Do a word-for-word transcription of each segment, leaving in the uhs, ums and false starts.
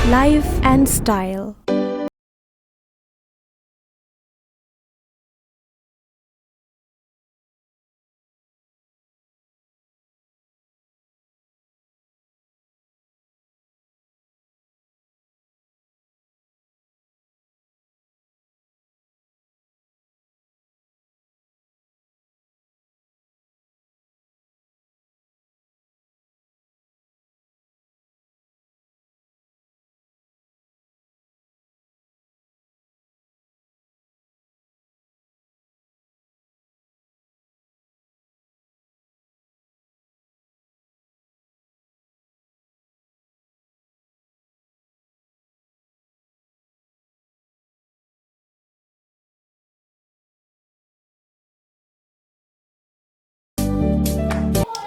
Life and style.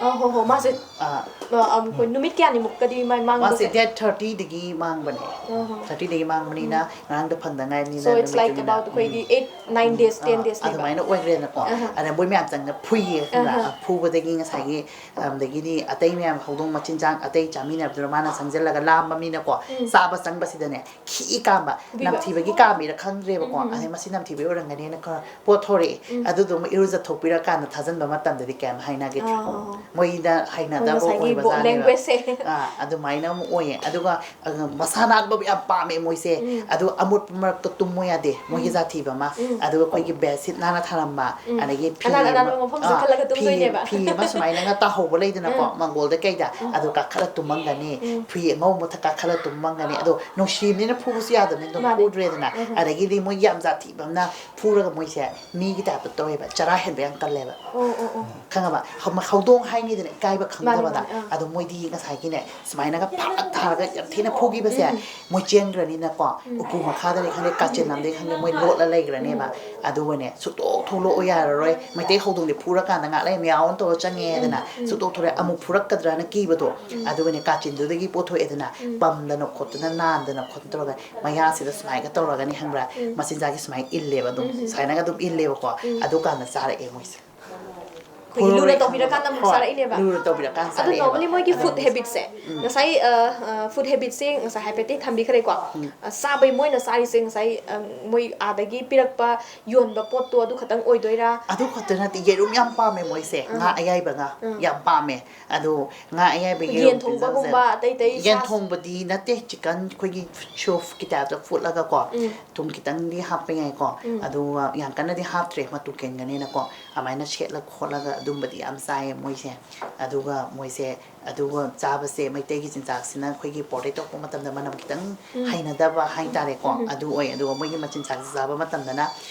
ꯑ, ꯍꯣ, ꯍꯣ, ꯃꯥꯁꯦ, ꯑꯥ꯫ ꯑ, ꯑꯝ, ꯑꯩꯈꯣꯏ ꯅꯨꯃꯤꯠ ꯀꯌꯥꯅꯤꯃꯨꯛꯀꯗꯤ ꯃꯥꯏ ꯃꯥꯡꯕꯁꯦ? ꯃꯥꯁꯦ date thirty ꯗꯒꯤ ꯃꯥꯡꯕꯅꯦ꯫ ꯑ, ꯍꯣ꯫ Thirty ꯗꯒꯤ ꯃꯥꯡꯕꯅꯤꯅ ꯎꯝ꯫ ꯉꯔꯥꯡꯗ ꯐꯪꯗ ꯉꯥꯏꯔꯤꯕꯅꯤꯅ So it's ꯅꯨꯃꯤꯠ like ꯇꯨꯃꯤꯟꯅ, about ꯑꯩꯈꯣꯏꯒꯤ ꯎꯝ꯫ Eight, nine ꯎꯝ, days, ten ꯑꯥ, days ꯅꯦꯕ? ꯑꯗꯨꯃꯥꯏꯅ ꯑꯣꯏꯈ꯭ꯔꯦꯅꯀꯣ꯫ ꯑ, ꯍꯣ꯫ ꯑꯗ ꯃꯣꯏ ꯃꯌꯥꯝ ꯆꯪꯅ ꯐꯨꯏꯌꯦ, ꯈꯪꯕ꯭ꯔꯥ? ꯑ, ꯍꯣ꯫ ꯐꯨꯕꯗꯒꯤ ꯉꯁꯥꯏꯒꯤ, ꯑꯗꯒꯤꯗꯤ ꯑꯇꯩ ꯃꯌꯥꯝ ꯍꯧꯗꯣꯡ ꯃꯆꯤꯟꯖꯥꯛ ꯑꯇꯩ ꯆꯥꯃꯤꯟꯅꯕꯗꯨꯅ ꯃꯥꯅ ꯆꯪꯁꯤꯜꯂꯒ ꯂꯥꯝꯕ ꯃꯤꯅꯀꯣ, ꯎꯝ꯫ ꯆꯥꯕ ꯆꯪꯕꯁꯤꯗꯅꯦ, ꯈꯤ ꯀꯥꯝꯕ, ꯐꯨꯕꯤꯕ꯫ ꯅꯝꯊꯤꯕꯒꯤ ꯀꯥꯝꯃꯤꯔ ꯈꯪꯗ꯭ꯔꯦꯕꯀꯣ꯫ ꯎꯝ, ꯎꯝ, ꯎꯝ꯫ ꯑꯗꯩ ꯃꯁꯤ ꯅꯝꯊꯤꯕꯒꯤ ꯑꯣꯏꯔꯝꯒꯅꯤꯅ ꯈꯔ ꯄꯣꯠꯊꯣꯔꯛꯑꯦ꯫ ꯎꯝ꯫ ꯑꯗꯨꯗꯣ ꯑꯃꯨꯛ ꯏꯔꯨꯖꯊꯣꯛꯄꯤꯔꯀꯥꯟꯗ ꯊꯥꯖꯟꯕ ꯃꯇꯝꯗꯗꯤ ꯀꯩꯝ ꯍꯥꯏꯅꯈꯤꯗ꯭ꯔꯦ꯫ ꯑꯥ, ꯑꯥ, ꯑꯥ꯫ ꯃꯣꯏꯗ ꯍꯣꯏ, ꯍꯩꯅꯗꯕ ꯉꯁꯥꯏꯒꯤ ꯑꯣꯏꯕ bo-, ꯖꯥꯠꯅꯦꯕ꯫ Language ꯁꯦ꯫ ꯑꯥ, ꯑꯗꯨꯃꯥꯏꯅ ꯑꯃꯨꯛ ꯑꯣꯏꯌꯦ꯫ ꯑꯗꯨꯒ, ꯑ, ꯃꯁꯥ ꯅꯥꯟꯕꯕꯨ ꯌꯥꯝ ꯄꯥꯝꯃꯦ ꯃꯣꯏꯁꯦ꯫ ꯎꯝ꯫ ꯑꯗꯨ ꯑꯃꯣꯠꯄ ꯃꯔꯛꯇ ꯇꯨꯝꯃꯨ ꯌꯥꯗꯦ, ꯃꯣꯏꯒꯤ ꯎꯝ꯫ ꯖꯥꯊꯤꯕ ꯑꯃ꯫ ꯎꯝ꯫ ꯑꯗꯨꯒ ꯑꯩꯈꯣꯏꯒꯤ bed sheet ꯅꯥꯟꯅ ꯊꯥꯔꯝꯕ, ꯎꯝ꯫ ꯑꯗꯒꯤ ꯐꯤ ꯑꯅꯥꯟ ꯑꯅꯥꯟꯕ ꯑꯃ, ꯃꯐꯝꯁꯤꯗ ꯑꯥ, ꯈꯜꯂꯒ ꯐꯤ, ꯇꯨꯝꯗꯣꯏꯅꯦꯕ꯫ ꯐꯤ ꯑꯃ ꯁꯨꯃꯥꯏꯅꯒ ꯇꯥꯍꯧꯕ ꯂꯩꯗꯅꯀꯣ, ꯎꯝ꯫ ꯃꯪꯒꯣꯜꯗ ꯀꯩꯗ, ꯎꯝ꯫ ꯑꯗꯨ ꯀꯥꯈꯠꯂ ꯇꯨꯝꯃꯝꯒꯅꯤ꯫ ꯎꯝ꯫ ꯐꯤ ꯑꯉꯧꯕ ꯃꯊꯛ ꯀꯥꯈꯠꯂ ꯇꯨꯝꯃꯝꯒꯅꯤ꯫ ꯑꯗꯣ ꯅꯨꯡꯁꯤꯕꯅꯤꯅ ꯐꯨꯕꯁꯨ ꯌꯥꯗꯕꯅꯤꯅ ꯑꯗꯨꯝ ꯃꯥꯅꯦ꯫ ꯐꯨꯗ꯭ꯔꯦꯗꯅ꯫ ꯎꯝ꯫ ꯑꯗꯒꯤꯗꯤ ꯃꯣꯏ ꯌꯥꯝ ꯖꯥꯊꯤꯕ ꯑꯃꯅ ꯐꯨꯔꯒ ꯃꯣꯏꯁꯦ ꯃꯤꯒꯤ type ꯇ ꯇꯧꯋꯦꯕ, ꯆꯔꯥ ꯍꯦꯟꯕ ꯌꯥꯝ ꯀꯜꯂꯦꯕ꯫ ꯑꯣ, ꯑꯣ, ꯑꯣ꯫ ꯈꯪꯉꯕ? ꯍꯧ-, ꯍꯧꯗꯣꯡ ꯍꯥꯏꯅꯤꯗꯅ ꯏꯀꯥꯏꯕ ꯃꯥꯅꯦ, ꯈꯪꯗꯕꯗ꯫ ꯃꯥꯅꯦ, ꯑꯥ꯫ ꯑꯗꯣ ꯃꯣꯏꯗꯤ ꯉꯁꯥꯏꯒꯤꯅꯦ, ꯁꯨꯃꯥꯏꯅꯒ ꯐꯥꯔꯛ ꯊꯥꯔꯒ ꯌꯥꯝ ꯊꯤꯅ ꯐꯨꯈꯤꯕꯁꯦ, ꯎꯝ꯫ ꯃꯣꯏ ꯆꯦꯟꯈ꯭ꯔꯅꯤꯅꯀꯣ, ꯎꯝ꯫ ꯎꯀꯨ ꯃꯈꯥꯗꯅꯤ ꯈꯪꯗꯦ, ꯀꯥꯆꯤꯟ ꯑꯃꯗꯤ ꯈꯪꯗꯦ, ꯃꯣꯏ ꯂꯣꯠꯂ ꯂꯩꯈ꯭ꯔꯅꯦꯕ꯫ ꯎꯝ꯫ ꯑꯗꯨꯒꯅꯦ, ꯁꯨꯛꯊꯣꯛ ꯊꯣꯛꯂꯛꯑꯣ ꯌꯥꯔꯔꯣꯏ꯫ ꯃꯩꯇꯩ ꯍꯧꯗꯣꯡꯗꯤ ꯐꯨꯔꯀꯥꯟꯗ ꯉꯥꯛ ꯂꯩ ꯃꯤꯌꯥꯎꯅ ꯇꯧꯔ ꯆꯪꯉꯦꯗꯅ, ꯎꯝ, ꯎꯝ꯫ ꯁꯨꯛꯊꯣꯛ ꯊꯣꯛꯂꯛꯑꯦ, ꯑꯃꯨꯛ ꯐꯨꯔꯛꯀꯗ꯭ꯔꯅ ꯀꯤꯕꯗꯣ, ꯎꯝ꯫ ꯑꯗꯨꯒꯅꯦ, ꯀꯥꯆꯤꯟꯗꯨꯗꯒꯤ ꯄꯣꯠꯊꯣꯛꯑꯦꯗꯅ, ꯎꯝ꯫ ꯄꯝꯗꯅ ꯈꯣꯠꯇꯅ, ꯅꯥꯟꯗꯅ ꯈꯣꯠꯇꯅ ꯇꯧꯔꯒ ꯃꯌꯥꯁꯤꯗ ꯁꯨꯃꯥꯏꯅꯒ ꯇꯧꯔꯒꯅꯤ ꯈꯪꯕ꯭ꯔꯥ? ꯎꯝ꯫ ꯃꯆꯤꯟꯖꯥꯛꯁꯦ ꯁꯨꯃꯥꯏꯅ ꯏꯜꯂꯦꯕ ꯑꯗꯨꯝ꯫ ꯎꯝ, ꯎꯝ꯫ ꯁꯨꯃꯥꯏꯅꯒ ꯑꯗꯨꯝ ꯏꯜꯂꯦꯕꯀꯣ꯫ ꯎꯝ꯫ ꯑꯗꯨꯀꯥꯟꯗ ꯆꯥꯔꯛꯑꯦ ꯃꯣꯏꯁꯦ꯫ ꯑꯩꯈꯣꯏꯒꯤ ꯂꯨꯅ ꯇꯧꯕꯤꯔꯀꯥꯟꯗ ꯑꯃꯨꯛ ꯍꯣꯏ, ꯆꯥꯔꯛꯏꯅꯦꯕ꯫ ꯂꯨꯅ ꯇꯧꯕꯤꯔꯀꯥꯟꯗ ꯑꯗꯣ ꯆꯥꯔꯛꯑꯦꯕ꯫ Normally ꯃꯣꯏꯒꯤ ꯑꯗꯣ food habitꯁꯦ, ꯎꯝ꯫ ꯉꯁꯥꯏ, ꯑ, ꯑ, food habitꯁꯦ ꯉꯁꯥꯏ ꯍꯥꯏꯐꯦꯠꯇꯤ ꯊꯝꯕꯤꯈ꯭ꯔꯦꯀꯣ꯫ ꯎꯝ꯫ ꯑ, ꯆꯥꯕꯩ ꯃꯣꯏꯅ ꯆꯥꯔꯤꯁꯦ ꯉꯁꯥꯏ, ꯑ, ꯃꯣꯏ ꯑꯥꯗꯒꯤ ꯄꯤꯔꯛꯄ ꯌꯣꯟꯕ ꯄꯣꯠꯇꯣ ꯑꯗꯨ ꯈꯛꯇꯪ ꯑꯣꯏꯗꯣꯏꯔꯥ? ꯑꯗꯨ ꯈꯛꯇ ꯅꯠꯇꯦ, ꯌꯦꯔꯨꯝ ꯌꯥꯝ ꯄꯥꯝꯃꯦ ꯃꯣꯏꯁꯦ, ꯉꯥ ꯎꯝ꯫ ꯑꯌꯥꯏꯕ ꯉꯥ ꯎꯝ꯫ ꯌꯥꯝ ꯄꯥꯝꯃꯦ꯫ ꯑꯗꯣ ꯉꯥ ꯑꯌꯥꯏꯕ ꯌꯦꯟ ꯌꯦꯔꯨꯝ ꯊꯣꯡꯕꯒꯨꯝꯕ, ꯄꯤꯖꯕꯁꯦ, ꯑꯇꯩ ꯑꯇꯩ ꯌꯦꯟ ꯁꯥ- ꯊꯣꯡꯕꯗꯤ ꯅꯠꯇꯦ, chicken ꯑꯩꯈꯣꯏꯒꯤ soupꯀꯤ typeꯇ ꯐꯨꯠꯂꯒꯀꯣ, ꯎꯝ꯫ ꯊꯨꯝ ꯈꯤꯇꯪꯗꯤ ꯍꯥꯞꯄ ꯌꯥꯏꯀꯣ꯫ ꯎꯝ꯫ ꯑꯗꯨꯒ ꯌꯥꯝ ꯀꯟꯅꯗꯤ ꯍꯥꯞꯇ꯭ꯔꯦ, ꯃꯇꯨ ꯀꯦꯟꯒꯅꯤꯅꯀꯣ꯫ ꯑꯗꯨꯃꯥꯏꯅ ꯁꯦꯠꯂ ꯈꯣꯠꯂꯒ ꯑꯗꯨꯝꯕꯗꯤ ꯌꯥꯝ ꯆꯥꯏꯌꯦ ꯃꯣꯏꯁꯦ꯫ ꯑꯗꯨꯒ ꯃꯣꯏꯁꯦ, ꯑꯗꯨꯒ ꯆꯥꯕꯁꯦ ꯃꯩꯇꯩꯒꯤ ꯆꯤꯟꯖꯥꯛꯁꯤꯅ ꯑꯩꯈꯣꯏꯒꯤ ꯄꯣꯔꯇꯦ ꯇꯧꯔꯛꯄ ꯃꯇꯝꯗ ꯃꯅꯝ ꯈꯤꯇꯪ ꯎꯝ꯫ ꯍꯩꯅꯗꯕ ꯍꯥꯏꯇꯥꯔꯦꯀꯣ, ꯎꯝ꯫ ꯑꯗꯨ ꯑꯣꯏ꯫ ꯑꯗꯨꯒ ꯃꯣꯏꯒꯤ ꯃꯆꯤꯟꯖꯥꯛꯁꯦ ꯆꯥꯕ ꯃꯇꯝꯗꯅ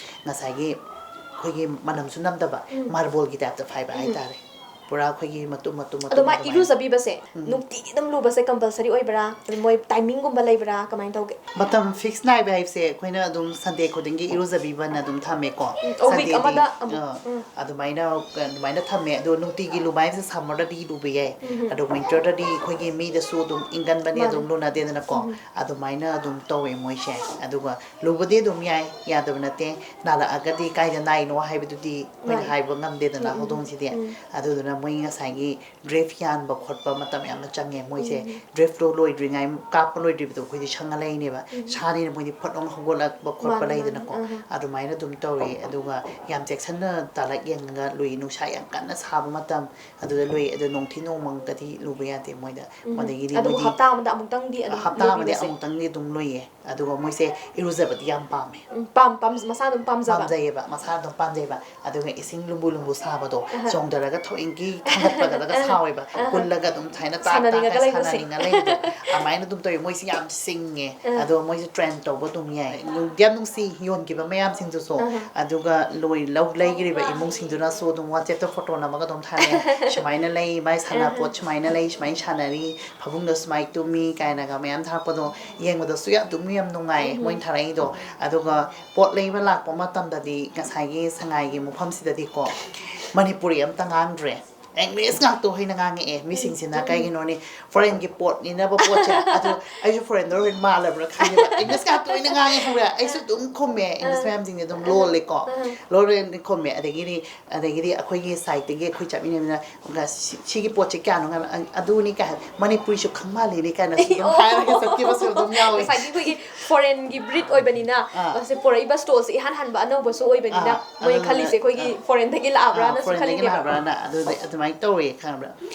ꯉꯁꯥꯏꯒꯤ ꯑꯩꯈꯣꯏꯒꯤ ꯃꯅꯝꯁꯨ ꯅꯝꯗꯕ, ꯎꯝ꯫ Marbleꯒꯤ typeꯇ ꯐꯥꯏꯕ ꯎꯝ꯫ ꯍꯥꯏꯇꯥꯔꯦ꯫ ꯄꯨꯔꯥ ꯑꯩꯈꯣꯏꯒꯤ ꯃꯇꯨꯝ, ꯃꯇꯨꯝ, ꯑꯗꯣ ꯃꯇꯨꯝ ꯃꯥ ꯑꯗꯨꯃꯥꯏꯅ꯫ ꯏꯔꯨꯖꯕꯤꯕꯁꯦ ꯎꯝ꯫ ꯅꯨꯡꯇꯤꯒꯤ ꯑꯗꯨꯝ ꯂꯨꯕꯁꯦ compulsory ꯑꯣꯏꯕ꯭ꯔꯥ? ꯃꯣꯏ timingꯒꯨꯝꯕ ꯂꯩꯕ꯭ꯔꯥ? ꯀꯃꯥꯏꯅ ꯇꯧꯒꯦ? ꯃꯇꯝ fix ꯅꯥꯏꯕ ꯍꯥꯏꯕꯁꯦ ꯑꯩꯈꯣꯏꯅ ꯑꯗꯨꯝ Sunday ꯈꯨꯗꯤꯡꯒꯤ ꯏꯔꯨꯖꯕꯤꯕꯅ ꯑꯗꯨꯝ ꯊꯝꯃꯦꯀꯣ꯫ ꯎꯝ, ꯑꯣ, week Sundayꯗꯤ, ꯑꯃꯗ ꯑꯃꯨꯛ꯫ ꯑ, ꯎꯝ꯫ ꯑꯗꯨꯃꯥꯏꯅ, ꯑꯗꯨꯃꯥꯏꯅ ꯊꯝꯃꯦ꯫ ꯑꯗꯣ ꯅꯨꯡꯇꯤꯒꯤ ꯂꯨꯕ ꯍꯥꯏꯕꯁꯦ summerꯗꯗꯤ ꯂꯨꯕ ꯌꯥꯏ꯫ ꯎꯝ꯫ ꯑꯗꯣ winterꯗꯗꯤ ꯑꯩꯈꯣꯏꯒꯤ ꯃꯤꯗꯁꯨ ꯑꯗꯨꯝ ꯏꯪꯒꯟꯕꯅꯦ, ꯃꯥꯅꯦ꯫ ꯑꯗꯨꯝ ꯂꯨꯅꯗꯦꯗꯅꯀꯣ꯫ ꯎꯝ꯫ ꯑꯗꯨꯃꯥꯏꯅ ꯑꯗꯨꯝ ꯇꯧꯋꯦ ꯃꯣꯏꯁꯦ꯫ ꯑꯗꯨꯒ ꯂꯨꯕꯗꯤ ꯑꯗꯨꯝ ꯌꯥꯏ, ꯌꯥꯗꯕ ꯅꯠꯇꯦ꯫ ꯅꯥꯔꯛꯑꯒꯗꯤ ꯀꯥꯏꯗ ꯅꯥꯏꯅꯣ ꯍꯥꯏꯕꯗꯨꯗꯤ ꯑꯩꯈꯣꯏꯅ ꯃꯥꯅꯦ꯫ ꯍꯥꯏꯕ ꯉꯝꯗꯦꯗꯅ, ꯎꯝ, ꯎꯝ, ꯍꯧꯗꯣꯡꯁꯤꯗꯤ꯫ ꯎꯝ꯫ ꯑꯗꯨꯗꯨꯅ ꯃꯣꯏ ꯉꯁꯥꯏꯒꯤ drip ꯌꯥꯟꯕ ꯈꯣꯠꯄ ꯃꯇꯝ ꯌꯥꯝꯅ ꯆꯪꯉꯦ ꯃꯣꯏꯁꯦ꯫ ꯎꯝ꯫ Dripꯇꯣ ꯂꯣꯏꯗ꯭ꯔꯤꯉꯥꯏ, ꯀꯥꯞꯄ ꯂꯣꯏꯗ꯭ꯔꯤꯕꯗꯣ ꯑꯩꯈꯣꯏꯗꯤ ꯁꯪꯉ ꯂꯩꯅꯦꯕ꯫ ꯎꯝ꯫ ꯁꯥꯅꯤꯅ ꯃꯣꯏꯗꯤ ꯐꯠ ꯂꯥꯎꯅ ꯍꯧꯒꯠꯂꯛꯄ ꯈꯣꯠꯄ ꯃꯥꯅꯦ, ꯃꯥꯅꯦ꯫ ꯂꯩꯗꯅꯀꯣ꯫ ꯑꯍ꯫ ꯑꯗꯨꯃꯥꯏꯅ ꯑꯗꯨꯝ ꯇꯧꯋꯦ꯫ ꯑꯗꯨꯒ ꯌꯥꯝ ꯆꯦꯛꯁꯤꯟꯅ ꯇꯥꯂꯛ ꯌꯦꯡꯉꯒ ꯂꯨꯏ꯫ ꯅꯨꯡꯁꯥ ꯌꯥꯝ ꯀꯟꯅ ꯁꯥꯕ ꯃꯇꯝ ꯑꯗꯨꯗ ꯂꯨꯏ꯫ ꯑꯗꯣ ꯅꯣꯡꯊꯤ ꯅꯣꯡꯃꯪꯒꯗꯤ ꯂꯨꯕ ꯌꯥꯗꯦ ꯃꯣꯏꯗ꯫ ꯎꯝ꯫ ꯑꯗꯒꯤꯗꯤ ꯑꯗꯨꯕꯨ ꯃꯣꯏꯗꯤ ꯍꯞꯇꯥ ꯑꯃꯗ ꯑꯃꯨꯛꯇꯪꯗꯤ ꯑꯗꯨꯝ ꯍꯞꯇꯥ ꯑꯃꯗ ꯂꯨꯕꯤꯕꯁꯦ꯫ ꯑꯃꯨꯛꯇꯪꯗꯤ ꯑꯗꯨꯝ ꯂꯨꯏꯌꯦ꯫ ꯑꯗꯨꯒ ꯃꯣꯏꯁꯦ ꯏꯔꯨꯖꯕꯗꯤ ꯌꯥꯝ ꯄꯥꯝꯃꯦ꯫ ꯎꯝ, ꯄꯥꯝ-, ꯄꯥꯝ-, ꯃꯁꯥ ꯑꯗꯨꯝ ꯄꯥꯝꯖꯕ꯫ ꯄꯥꯝꯖꯩꯌꯦꯕ, ꯃꯁꯥ ꯑꯗꯨꯝ ꯄꯥꯝꯖꯩꯕ꯫ ꯑꯗꯨꯒ ꯏꯁꯤꯡ ꯂꯨꯝꯕꯨ ꯂꯨꯝꯕꯨ ꯁꯥꯕꯗꯣ ꯑꯍ꯫ ꯆꯣꯡꯊꯔꯒ ꯊꯧꯑꯣꯏꯡꯀꯤ ꯊꯥꯡꯒꯠꯄꯒꯗꯒ ꯑꯍ꯫ ꯁꯥꯎꯋꯦꯕ꯫ ꯑꯍ꯫ ꯀꯨꯜꯂꯒ ꯑꯗꯨꯝ ꯁꯨꯃꯥꯏꯅ ꯇꯥꯛ ꯇꯥꯛ ꯁꯥꯟꯅꯅꯤꯡꯉꯒ ꯀꯥꯏ ꯂꯩꯕꯁꯦ꯫ ꯁꯥꯟꯅꯅꯤꯡꯉ ꯂꯩꯕꯗꯣ꯫ ꯑꯗꯨꯃꯥꯏꯅ ꯑꯗꯨꯝ ꯇꯧꯋꯦ꯫ ꯃꯣꯏꯁꯦ ꯌꯥꯝ ꯁꯤꯡꯉꯦ꯫ ꯑꯍ꯫ ꯑꯗꯣ ꯃꯣꯏꯁꯦ train ꯇꯧꯕ ꯑꯗꯨꯝ ꯌꯥꯏ꯫ ꯅꯨꯡꯗꯤ ꯌꯥꯝ ꯅꯨꯡꯁꯤ ꯌꯣꯟꯈꯤꯕ ꯃꯌꯥꯝꯁꯤꯡꯗꯨꯁꯨ꯫ ꯑꯍ꯫ ꯑꯗꯨꯒ ꯂꯣꯏ-, ꯂꯧ ꯂꯩꯈ꯭ꯔꯤꯕ ꯏꯃꯨꯡꯁꯤꯡꯗꯨꯅꯁꯨ ꯑꯗꯨꯝ WhatsAppꯇ photo ꯅꯝꯃꯒ ꯑꯗꯨꯝ ꯊꯥꯔꯛꯑꯦ꯫ "ꯁꯨꯃꯥꯏꯅ ꯂꯩ, ꯃꯥꯏ ꯁꯥꯟꯅꯄꯣꯠ ꯑꯍ꯫ ꯁꯨꯃꯥꯏꯅ ꯂꯩ, ꯁꯨꯃꯥꯏꯅ ꯁꯥꯟꯅꯔꯤ, ꯐꯃꯨꯡꯗ ꯁꯨꯃꯥꯏꯅ ꯇꯨꯝꯃꯤ" ꯀꯥꯏꯅꯒ ꯃꯌꯥꯝ ꯊꯥꯔꯛꯄꯗꯣ ꯌꯦꯡꯕꯗꯁꯨ ꯌꯥꯝ ꯑꯗꯨꯝ ꯌꯥꯝ ꯅꯨꯡꯉꯥꯏꯌꯦ ꯎꯝ꯫ ꯃꯣꯏꯅ ꯊꯥꯔꯛꯏꯗꯣ꯫ ꯑꯗꯨꯒ ꯄꯣꯠ ꯂꯩꯕ ꯂꯥꯛꯄ ꯃꯇꯝꯗꯗꯤ ꯉꯁꯥꯏꯒꯤ ꯁꯉꯥꯏꯒꯤ ꯃꯐꯝꯁꯤꯗꯗꯤꯀꯣ ꯃꯅꯤꯄꯨꯔꯤ ꯑꯝꯇ ꯉꯥꯡꯗ꯭ꯔꯦ꯫ English ꯉꯥꯛꯇ ꯑꯣꯏꯅ ꯉꯥꯡꯉꯛꯑꯦ ꯃꯤꯁꯤꯡꯁꯤꯅ꯫ ꯀꯩꯒꯤꯅꯣꯅꯤ, foreignꯒꯤ ꯄꯣꯠꯅꯤꯅꯕ ꯄꯣꯠꯁꯦ꯫ ꯑꯗꯨ ꯑꯩꯁꯨ foreigner ꯑꯣꯏꯅ ꯃꯥꯜꯂꯕ꯭ꯔꯥ ꯈꯜꯂꯦꯕ꯫ English ꯉꯥꯛꯇ ꯑꯣꯏꯅ ꯉꯥꯡꯉꯦ, ꯈꯪꯕ꯭ꯔꯥ? ꯑꯩꯁꯨ ꯑꯗꯨꯝ ꯈꯨꯝꯃꯦ, English ꯃꯌꯥꯝꯁꯤꯡꯁꯦ ꯑꯗꯨꯝ ꯂꯣꯜꯂꯦꯀꯣ꯫ ꯂꯣꯜꯂꯦ ꯈꯨꯝꯃꯦ꯫ ꯑꯗꯒꯤꯗꯤ ꯑꯗꯒꯤꯗꯤ ꯑꯩꯈꯣꯏꯒꯤ sideꯇꯒꯤ ꯑꯩꯈꯣꯏ ꯆꯠꯃꯤꯟꯅꯕꯅ, "ꯁꯤ-, ꯁꯤꯒꯤ ꯄꯣꯠꯁꯦ ꯀꯌꯥꯅꯣ?" ꯍꯥꯏꯕ, "ꯑ-, ꯑꯗꯨꯅꯤ" ꯀꯥꯏ ꯍꯥꯏ, "ꯃꯅꯤꯄꯨꯔꯤꯁꯨ ꯈꯪ ꯃꯥꯜꯂꯤꯅꯦ" ꯀꯥꯏꯅꯁꯨ ꯑꯗꯨꯝ ꯍꯥꯏꯔꯒ ꯆꯠꯈꯤꯕꯁꯨ ꯑꯗꯨꯝ ꯌꯥꯎꯋꯤ꯫ ꯉꯁꯥꯏꯒꯤ ꯑꯩꯈꯣꯏꯒꯤ foreignꯒꯤ breed ꯑꯣꯏꯕꯅꯤꯅ, ꯑꯥ꯫ ꯃꯁꯤ ꯄꯨꯔꯛꯏꯕ storeꯁꯦ ꯏꯍꯥꯟ ꯍꯟꯕ ꯑꯅꯧꯕꯁꯨ ꯑꯣꯏꯕꯅꯤꯅ, ꯑꯥ, ꯃꯣꯏꯅ ꯑꯗꯨꯗꯨꯅ, ꯈꯜꯂꯤꯁꯦ ꯑꯩꯈꯣꯏꯒꯤ ꯑꯥ, foreignꯗꯒꯤ ꯂꯥꯛꯑꯕ꯭ꯔꯥꯅꯁꯨ foreignꯗꯒꯤ ꯈꯜꯂꯤꯅꯦꯕ꯫ ꯂꯥꯛꯑꯕ꯭ꯔꯥꯅ ꯑꯗꯨꯗꯤ ꯑꯗꯨꯃꯥꯏꯅ ꯇꯧꯋꯦ, ꯈꯪꯕ꯭ꯔꯥ?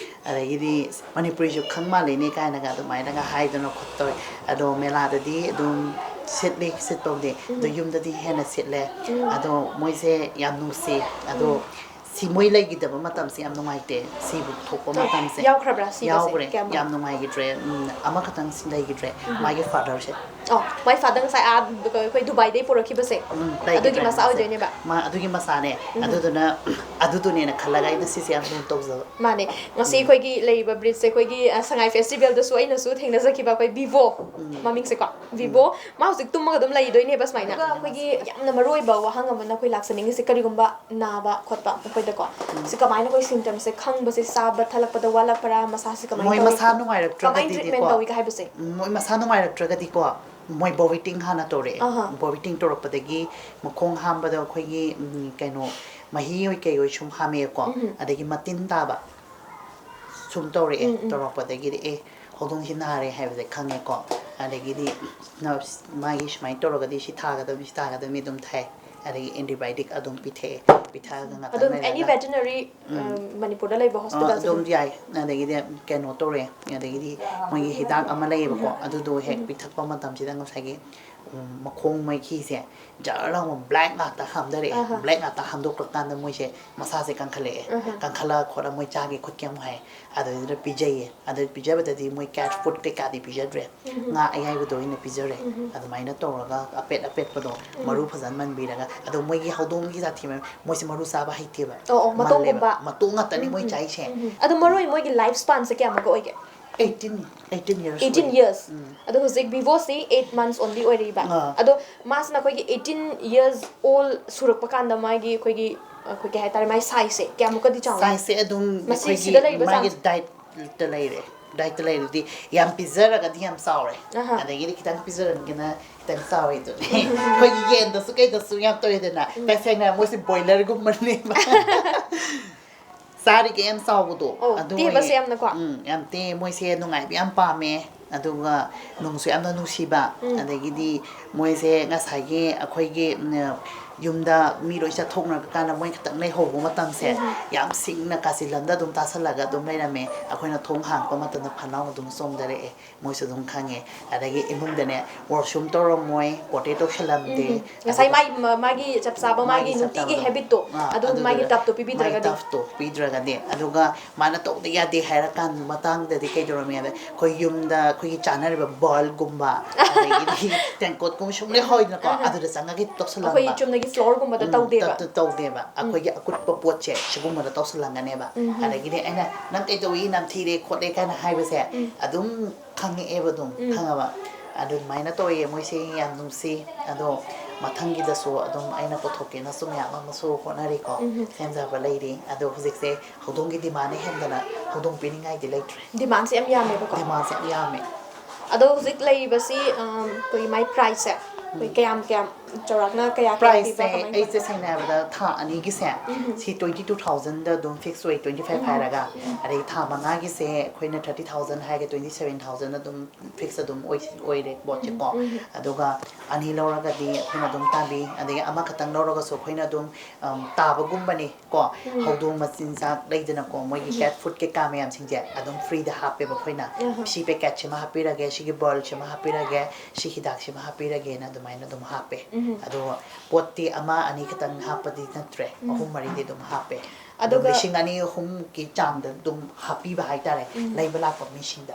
ꯑꯗꯒꯤꯗꯤ ꯃꯅꯤꯄꯨꯔꯤꯁꯨ ꯈꯪ ꯃꯥꯜꯂꯤꯅꯦ ꯀꯥꯏꯅꯒ ꯑꯗꯨꯃꯥꯏꯅꯒ ꯍꯥꯏꯗꯅ ꯈꯣꯠꯇꯧꯋꯦ꯫ ꯑꯗꯣ ꯃꯦꯂꯥꯗꯗꯤ ꯑꯗꯨꯝ ꯁꯤꯠꯂꯤ, ꯁꯤꯠꯄꯕꯨꯗꯤ꯫ ꯑꯗꯣ ꯎꯝ꯫ ꯌꯨꯝꯗꯗꯤ ꯍꯦꯟꯅ ꯁꯤꯠꯂꯦ꯫ ꯎꯝ꯫ ꯑꯗꯣ ꯃꯣꯏꯁꯦ ꯌꯥꯝ ꯅꯨꯡꯁꯤ꯫ ꯑꯗꯣ ꯎꯝ꯫ ꯁꯤ ꯃꯣꯏ ꯂꯩꯈꯤꯗꯕ ꯃꯇꯝꯁꯦ ꯌꯥꯝ ꯅꯨꯡꯉꯥꯏꯇꯦ꯫ ꯁꯤꯕꯨ ꯊꯣꯛꯄ ꯑꯣ, ꯃꯇꯝꯁꯦ ꯌꯥꯎꯈ꯭ꯔꯕ꯭ꯔꯥ ꯁꯤꯕꯁꯦ? ꯌꯥꯎꯈ꯭ꯔꯦ꯫ ꯀꯌꯥꯝ? ꯌꯥꯝ ꯅꯨꯡꯉꯥꯏꯈꯤꯗ꯭ꯔꯦ꯫ ꯎꯝ, ꯑꯃꯈꯛꯇꯪ ꯂꯩꯈꯤꯗ꯭ꯔꯦ, ꯎꯝ꯫ ꯃꯥꯒꯤ fatherꯁꯦ꯫ ꯑꯣ, ꯃꯥꯏ father ꯉꯁꯥꯏ ꯑꯥ ꯑꯩꯈꯣꯏ ꯗꯨꯕꯥꯏꯗꯩ ꯄꯨꯔꯛꯈꯤꯕꯁꯦ? ꯎꯝ, ꯑꯗꯨꯒꯤ ꯂꯩꯈꯤꯗ꯭ꯔꯦ ꯃꯆꯥ ꯃꯥꯁꯦ꯫ ꯑꯣꯏꯗꯣꯏꯅꯦꯕ? ꯃꯥ ꯑꯗꯨꯒꯤ ꯃꯆꯥꯅꯦ꯫ ꯎꯝ꯫ ꯑꯗꯨꯗꯨꯅ ꯑꯗꯨꯗꯨꯅꯦꯅ ꯈꯜꯂꯒ ꯑꯩꯅ ꯁꯤꯁꯦ ꯌꯥꯝ ꯂꯨꯅ ꯇꯧꯖꯕ꯫ ꯃꯥꯅꯦ꯫ ꯉꯁꯤ ꯎꯝ꯫ ꯑꯩꯈꯣꯏꯒꯤ ꯂꯩꯔꯤꯕ breedꯁꯦ ꯑꯩꯈꯣꯏꯒꯤ, ꯑ, ꯁꯉꯥꯏ festivalꯗꯁꯨ ꯑꯩꯅꯁꯨ ꯊꯦꯡꯅꯖꯈꯤꯕ ꯑꯩꯈꯣꯏ ꯕꯤꯕꯣ ꯎꯝ꯫ ꯃꯃꯤꯡꯁꯦꯀꯣ꯫ ꯎꯝ꯫ ꯕꯤꯕꯣ, ꯃꯥ ꯍꯧꯖꯤꯛ ꯇꯨꯝꯃꯒ ꯑꯗꯨꯝ ꯂꯩꯗꯣꯏꯅꯦꯕ ꯁꯨꯃꯥꯏꯅ꯫ ꯑꯗꯨꯒ ꯑꯩꯈꯣꯏꯒꯤ ꯌꯥꯝꯅ ꯃꯔꯨ ꯑꯣꯏꯕ ꯋꯥꯍꯪ ꯑꯃꯅ ꯑꯩꯈꯣꯏ ꯂꯥꯛꯆꯅꯤꯡꯉꯤꯁꯦ, ꯀꯔꯤꯒꯨꯝꯕ ꯅꯥꯕ ꯈꯣꯠꯄ ꯃꯈꯣꯏꯗꯀꯣ, ꯎꯝ꯫ ꯁꯤ ꯀꯃꯥꯏꯅ ꯑꯩꯈꯣꯏ symptomꯁꯦ ꯈꯪꯕꯁꯦ, ꯆꯥꯕ ꯊꯛꯂꯛꯄꯗ ꯋꯥꯠꯂꯛꯄ꯭ꯔꯥ, ꯃꯁꯥꯁꯦ ꯀꯃꯥꯏꯅ ꯃꯣꯏ ꯇꯧꯏ? ꯃꯁꯥ ꯀꯃꯥꯏꯅ treatment ꯅꯨꯡꯉꯥꯏꯔꯛꯇ꯭ꯔꯒꯗꯤꯀꯣ, ꯇꯧꯏꯒ ꯍꯥꯏꯕꯁꯦ? ꯎꯝ, ꯃꯣꯏ ꯃꯁꯥ ꯅꯨꯡꯉꯥꯏꯔꯛꯇ꯭ꯔꯒꯗꯤꯀꯣ, ꯃꯣꯏ vomiting ꯍꯥꯟꯅ ꯇꯧꯔꯛꯑꯦ꯫ ꯑꯍꯥ꯫ Vomiting ꯇꯧꯔꯛꯄꯗꯒꯤ ꯃꯈꯣꯡ ꯍꯥꯝꯕꯗ ꯑꯩꯈꯣꯏꯒꯤ, ꯎꯝ, ꯀꯩꯅꯣ, ꯃꯍꯤ ꯑꯣꯏ ꯀꯩ ꯑꯣꯏ ꯁꯨꯝ ꯍꯥꯝꯃꯛꯑꯦꯀꯣ꯫ ꯎꯝ꯫ ꯑꯗꯒꯤ ꯃꯇꯤꯟ ꯇꯥꯕ ꯁꯨꯝ ꯇꯧꯔꯛꯑꯦ꯫ ꯎꯝ, ꯎꯝ꯫ ꯇꯧꯔꯛꯄꯗꯒꯤꯗꯤ ꯑꯦ, ꯍꯧꯗꯣꯡꯁꯤ ꯅꯥꯔꯦ ꯍꯥꯏꯕꯁꯦ ꯈꯪꯉꯦꯀꯣ꯫ ꯑꯗꯒꯤꯗꯤ ꯅ-, ꯃꯥꯒꯤ ꯁꯨꯃꯥꯏꯅ ꯇꯧꯔꯒꯗꯤ ꯁꯤ ꯊꯥꯒꯗꯕꯅꯤ, ꯁꯤ ꯊꯥꯒꯗꯕꯅꯤ ꯑꯗꯨꯝ ꯊꯥꯏ꯫ ꯑꯗꯒꯤ antibiotic ꯑꯗꯨꯝ ꯄꯤꯊꯛꯑꯦ꯫ ꯄꯤꯊꯛꯑꯒ ꯉꯥꯛꯇꯪ ꯑꯗꯨꯝ any ꯂꯩꯔꯒ veterinary, ꯎꯝ꯫ ꯑ, ꯃꯅꯤꯄꯨꯔꯗ ꯂꯩꯕ ꯑ, hospitalꯁꯦ ꯑꯗꯨꯝ ꯑꯗꯨꯝ? ꯌꯥꯏ꯫ ꯑꯗꯒꯤꯗꯤ ꯀꯩꯅꯣ ꯇꯧꯔꯦ꯫ ꯑꯗꯒꯤꯗꯤ ꯃꯣꯏꯒꯤ ꯍꯤꯗꯥꯛ ꯑꯃ ꯂꯩꯌꯦꯕꯀꯣ, ꯎꯝ꯫ ꯑꯗꯨꯗꯣ ꯍꯦꯛ ꯎꯝ꯫ ꯄꯤꯊꯛꯄ ꯃꯇꯝꯁꯤꯗ ꯉꯁꯥꯏꯒꯤ, ꯎꯝ, ꯃꯈꯣꯡ ꯃꯥꯏꯈꯤꯁꯦ ꯖꯔ ꯂꯥꯎꯅ black ꯉꯥꯛꯇ ꯍꯥꯝꯊꯔꯛꯑꯦ꯫ ꯑꯍꯥ꯫ Black ꯉꯥꯛꯇ ꯍꯥꯝꯗꯣꯛꯂꯀꯥꯟꯗ ꯃꯣꯏꯁꯦ ꯃꯁꯥꯁꯦ ꯀꯟꯈꯠꯂꯛꯑꯦ꯫ ꯑꯍꯥ꯫ ꯀꯟꯈꯠꯂ ꯈꯣꯠꯂ ꯃꯣꯏ ꯆꯥꯒꯦ ꯈꯣꯠꯀꯦ ꯑꯃꯨꯛ ꯍꯥꯏ꯫ ꯑꯗꯨꯗꯨꯅ ꯄꯤꯖꯩꯌꯦ꯫ ꯑꯗꯨ ꯄꯤꯖꯕꯗꯗꯤ ꯃꯣꯏ cat food ꯀꯩꯀꯥꯗꯤ ꯄꯤꯖꯗ꯭ꯔꯦ꯫ ꯎꯝ꯫ ꯉꯥ ꯑꯌꯥꯏꯕꯗꯣ ꯑꯣꯏꯅ ꯄꯤꯖꯔꯦ꯫ ꯎꯝ꯫ ꯑꯗꯨꯃꯥꯏꯅ ꯇꯧꯔꯒ ꯑꯄꯦꯠ ꯑꯄꯦꯠꯄꯗꯣ ꯎꯝ꯫ ꯃꯔꯨ ꯐꯖꯅ ꯃꯟꯕꯤꯔꯒ, ꯑꯗꯣ ꯃꯣꯏꯒꯤ ꯍꯧꯗꯣꯡꯒꯤ ꯖꯥꯊꯤ ꯃ-, ꯃꯣꯏꯁꯦ ꯃꯔꯨ ꯆꯥꯕ ꯍꯩꯇꯦꯕ꯫ ꯑꯣ, ꯑꯣ, ꯃꯜꯂꯦꯕ꯫ ꯃꯇꯣꯡꯒꯨꯝꯕ? ꯃꯇꯣꯡ ꯉꯥꯛꯇꯅꯤ ꯎꯝ, ꯃꯣꯏ ꯎꯝ, ꯆꯥꯏꯁꯦ꯫ ꯎꯝ, ꯎꯝ꯫ ꯑꯗꯣ ꯃꯔꯨ ꯑꯣꯏꯅ ꯃꯣꯏꯒꯤ life spanꯁꯦ ꯀꯌꯥꯃꯨꯛꯀ ꯑꯣꯏꯒꯦ? eighteen eighteen years eighteen ꯑꯣꯏꯔꯦ꯫ years ꯎꯝ. ꯑꯗꯣ ꯍꯧꯖꯤꯛ ꯕꯤꯕꯣꯁꯤ eight months only ꯑꯣꯏꯔꯤꯕ꯫ ꯑꯥ. ꯑꯗꯣ ꯃꯥꯁꯤꯅ ꯑꯩꯈꯣꯏꯒꯤ eighteen years old ꯁꯨꯔꯛꯄ ꯀꯥꯟꯗ ꯃꯥꯒꯤ ꯑꯩꯈꯣꯏꯒꯤ ꯑꯩꯈꯣꯏ ꯀꯩ ꯍꯥꯏꯇꯥꯔꯦ, ꯃꯥꯏ sizeꯁꯦ ꯀꯌꯥꯃꯨꯛꯀꯗꯤ ꯆꯥꯎꯅꯤ? Sizeꯁꯦ ꯑꯗꯨꯝ ꯃꯁꯤ ꯑꯩꯈꯣꯏꯒꯤ ꯁꯤꯗ ꯂꯩꯔꯤꯕ ꯃꯥꯒꯤ ꯆꯥꯡꯁꯦ? Dietꯇ ꯂꯩꯔꯦ꯫ Dietꯇ ꯂꯩꯔꯗꯤ ꯌꯥꯝ ꯄꯤꯖꯔꯒꯗꯤ ꯌꯥꯝ ꯆꯥꯎꯔꯦ꯫ ꯑꯍꯥ. ꯑꯗꯒꯤꯗꯤ ꯈꯤꯇꯪ ꯄꯤꯖꯔꯒꯅ ꯈꯤꯇꯪ ꯆꯥꯎꯔꯦ ꯑꯗꯨꯅꯤ꯫ ꯑꯩꯈꯣꯏꯒꯤ ꯌꯦꯟꯗꯁꯨ ꯀꯩꯗꯁꯨ ꯌꯥꯝ ꯇꯧꯋꯦꯗꯅ꯫ ꯇꯁꯦꯡꯅ ꯃꯣꯏꯁꯦ broilerꯒꯨꯝꯕꯅꯦꯕ꯫ ꯆꯥꯔꯤꯒꯩ ꯌꯥꯝ ꯆꯥꯎꯕꯗꯣ꯫ ꯑꯧ, ꯑꯗꯨ ꯇꯦꯕꯁꯦ ꯑꯣꯏꯌꯦ꯫ ꯌꯥꯝꯅꯀꯣ꯫ ꯎꯝ, ꯌꯥꯝ ꯇꯦ꯫ ꯃꯣꯏꯁꯦ ꯅꯨꯡꯉꯥꯏꯕ ꯌꯥꯝ ꯄꯥꯝꯃꯦ꯫ ꯑꯗꯨꯒ ꯅꯨꯡꯁꯨ ꯌꯥꯝꯅ ꯅꯨꯡꯁꯤꯕ꯫ ꯎꯝ. ꯑꯗꯒꯤꯗꯤ ꯃꯣꯏꯁꯦ ꯉꯁꯥꯏꯒꯤ ꯑꯩꯈꯣꯏꯒꯤ, ꯎꯝ, ꯌꯨꯝꯗ ꯃꯤ ꯂꯣꯏ ꯆꯠꯊꯣꯛꯅꯔꯀꯥꯟꯗ ꯃꯣꯏ ꯈꯛꯇꯪ ꯂꯩꯍꯧꯕ ꯃꯇꯝꯁꯦ, ꯌꯥꯝ ꯁꯤꯡꯅ ꯀꯥꯆꯤꯟ ꯂꯝꯗ ꯑꯗꯨꯝ ꯇꯥꯁꯜꯂꯒ ꯑꯗꯨꯝ ꯂꯩꯔꯝꯃꯦ꯫ ꯑꯩꯈꯣꯏꯅ ꯊꯣꯡ ꯍꯥꯡꯉꯛꯄ ꯃꯇꯝꯗ ꯐꯠ ꯂꯥꯎꯅ ꯑꯗꯨꯝ ꯆꯣꯡꯊꯔꯛꯑꯦ꯫ ꯃꯣꯏꯁꯨ ꯑꯗꯨꯝ ꯈꯪꯉꯦ꯫ ꯑꯗꯒꯤ ꯏꯃꯨꯡꯗꯅꯦ ꯋꯥꯁꯔꯨꯝ ꯇꯧꯔꯝꯃꯣꯏ, ꯄꯣꯇꯤ ꯇꯧꯁꯜꯂꯝꯗꯦ꯫ ꯎꯝ. ꯉꯁꯥꯏ ꯑꯗꯨꯒ ꯃꯥꯒꯤ ꯃꯥꯒꯤ ꯆꯞ ꯆꯥꯕ ꯃꯥꯒꯤ ꯃꯥꯒꯤ ꯆꯞ ꯅꯨꯡꯇꯤꯒꯤ ꯆꯥꯕꯗꯣ꯫ habitꯇꯣ ꯑꯥ, ꯑꯗꯨ ꯃꯥꯒꯤ ꯑꯗꯨꯗꯨꯗ tubꯇꯣ ꯃꯥꯒꯤ ꯄꯤꯕꯤꯗ꯭ꯔꯒꯗꯤ? Tubꯇꯣ ꯄꯤꯗ꯭ꯔꯒꯗꯤ꯫ ꯑꯗꯨꯒ ꯃꯥꯅ ꯇꯧꯗ ꯌꯥꯗꯦ ꯍꯥꯏꯔ ꯀꯥꯟ ꯃꯇꯥꯡꯗꯗꯤ ꯀꯩꯗꯧꯔꯝꯃꯤ ꯍꯥꯏꯕ, ꯑꯩꯈꯣꯏ ꯌꯨꯝꯗ ꯑꯩꯈꯣꯏꯒꯤ ꯆꯥꯅꯔꯤꯕ bowlꯒꯨꯝꯕ, ꯑꯗꯒꯤꯗꯤ ꯇꯦꯡꯀꯣꯠꯀꯨꯝꯕ ꯁꯨꯝ ꯂꯩꯍꯧꯏꯗꯅꯀꯣ, ꯑꯗꯨꯗ ꯆꯪꯉꯒ ꯍꯦꯛꯇ ꯇꯧꯁꯜꯂꯝꯕ꯫ ꯑꯩꯈꯣꯏ ꯆꯨꯝꯅꯒꯤ floorꯒꯨꯝꯕꯗ ꯎꯝ, ꯇꯧꯗꯦꯕ? ꯇꯧ-, ꯇꯧꯗꯦꯕ꯫ ꯑꯩꯈꯣꯏꯒꯤ ꯑꯀꯨꯠꯄ ꯄꯣꯠꯁꯦ ꯁꯤꯒꯨꯝꯕꯗ ꯇꯧꯁꯜꯂꯝꯒꯅꯦꯕ꯫ ꯑꯗꯒꯤꯗꯤ ꯑꯩꯅ "ꯅꯪ ꯀꯩꯗꯧꯏ, ꯅꯝꯊꯤꯔꯦ ꯈꯣꯠꯂꯦ" ꯀꯥꯏꯅ ꯍꯥꯏꯕꯁꯦ ꯑꯗꯨꯝ ꯈꯪꯉꯛꯑꯦꯕ ꯑꯗꯨꯝ, ꯈꯪꯉꯕ? ꯑꯗꯨꯃꯥꯏꯅ ꯇꯧꯋꯦ ꯃꯣꯏꯁꯦ, ꯌꯥꯝ ꯅꯨꯡꯁꯤ꯫ ꯑꯗꯣ ꯃꯊꯪꯒꯤꯗꯁꯨ ꯑꯗꯨꯝ ꯑꯩꯅ ꯄꯨꯊꯣꯛꯀꯦꯅꯁꯨ ꯃꯌꯥꯝ ꯑꯃꯁꯨ ꯍꯣꯠꯅꯔꯤꯀꯣ, ꯁꯦꯝꯖꯕ ꯂꯩꯔꯤ꯫ ꯑꯗꯣ ꯍꯧꯖꯤꯛꯁꯦ ꯍꯧꯗꯣꯡꯒꯤ demandꯅ ꯍꯦꯟꯗꯅ ꯍꯧꯗꯣꯡ ꯄꯤꯅꯤꯡꯉꯥꯏꯗꯤ ꯂꯩꯇ꯭ꯔꯦ꯫ Demandꯁꯦ ꯌꯥꯝ ꯌꯥꯝꯃꯦꯕꯀꯣ? Demandꯁꯦ ꯌꯥꯝ ꯌꯥꯝꯃꯦ꯫ ꯑꯗꯣ ꯍꯧꯖꯤꯛ ꯂꯩꯔꯤꯕꯁꯤ, ꯑꯝ, ꯑꯩꯈꯣꯏꯒꯤ ꯃꯥꯏ priceꯁꯦ ꯑꯩꯈꯣꯏ ꯀꯌꯥꯝ ꯀꯌꯥꯝ ꯆꯥꯎꯔꯥꯛꯅ ꯀꯌꯥ ꯀꯌꯥ ꯄꯤꯕ, Priceꯁꯦ ꯀꯃꯥꯏꯅ ꯑꯩꯁꯦ ꯇꯧꯕ? ꯁꯦꯡꯅ ꯍꯥꯏꯔꯕꯗ ꯊꯥ ꯑꯅꯤꯒꯤꯁꯦ ꯁꯤ twenty two thousandꯗ ꯑꯗꯨꯝ fix ꯑꯣꯏ, twenty five ꯍꯥꯏꯔꯒ꯫ ꯑꯗꯩ ꯊꯥ ꯃꯉꯥꯒꯤꯁꯦ ꯑꯩꯈꯣꯏꯅ thirty thousand ꯍꯥꯏꯔꯒ twenty seven thousand ꯑꯗꯨꯝ fix ꯑꯗꯨꯝ ꯑꯣꯏ-, ꯑꯣꯏꯔꯦ ꯄꯣꯠꯁꯦꯀꯣ꯫ ꯑꯗꯨꯒ ꯑꯅꯤ ꯂꯧꯔꯒꯗꯤ ꯑꯩꯈꯣꯏꯅ ꯑꯗꯨꯝ ꯇꯥꯕꯤ, ꯑꯗꯒꯤ ꯑꯃꯈꯛꯇꯪ ꯂꯧꯔꯒꯁꯨ ꯑꯩꯈꯣꯏꯅ ꯑꯗꯨꯝ, ꯑꯝ, ꯇꯥꯕꯒꯨꯝꯕꯅꯤ꯫ ꯀꯣ, ꯍꯧꯗꯣꯡ ꯃꯆꯤꯟꯖꯥꯛ ꯂꯩꯗꯅꯀꯣ, ꯃꯣꯏꯒꯤ cat food ꯀꯩꯀꯥ ꯃꯌꯥꯝꯁꯤꯡꯁꯦ ꯑꯗꯨꯝ freeꯗ ꯍꯥꯞꯄꯦꯕ ꯑꯩꯈꯣꯏꯅ꯫ ꯁꯤ packetꯁꯤꯃ ꯍꯥꯞꯄꯤꯔꯒꯦ, ꯁꯤꯒꯤ bowlꯁꯤꯃ ꯍꯥꯞꯄꯤꯔꯒꯦ, ꯁꯤ ꯍꯤꯗꯥꯛꯁꯤꯃ ꯍꯥꯞꯄꯤꯔꯒꯦꯅ ꯑꯗꯨꯃꯥꯏꯅ ꯑꯗꯨꯝ ꯍꯥꯞꯄꯦ꯫ ꯑꯗꯣ ꯄꯣꯠꯇꯤ ꯑꯃ ꯑꯅꯤ ꯈꯛꯇꯪ ꯍꯥꯞꯄꯗꯤ ꯅꯠꯇ꯭ꯔꯦ, ꯑꯍꯨꯝ ꯃꯔꯤꯗꯤ ꯑꯗꯨꯝ ꯍꯥꯞꯄꯦ꯫ ꯑꯗꯨꯝ ꯑꯗꯨꯒ ꯂꯤꯁꯤꯡ ꯑꯅꯤ ꯑꯍꯨꯝꯒꯤ ꯆꯥꯡꯗ ꯑꯗꯨꯝ ꯍꯥꯞꯄꯤꯕ ꯍꯥꯏꯇꯥꯔꯦ, ꯂꯩꯕ ꯂꯥꯛꯄ ꯃꯤꯁꯤꯡꯗ꯫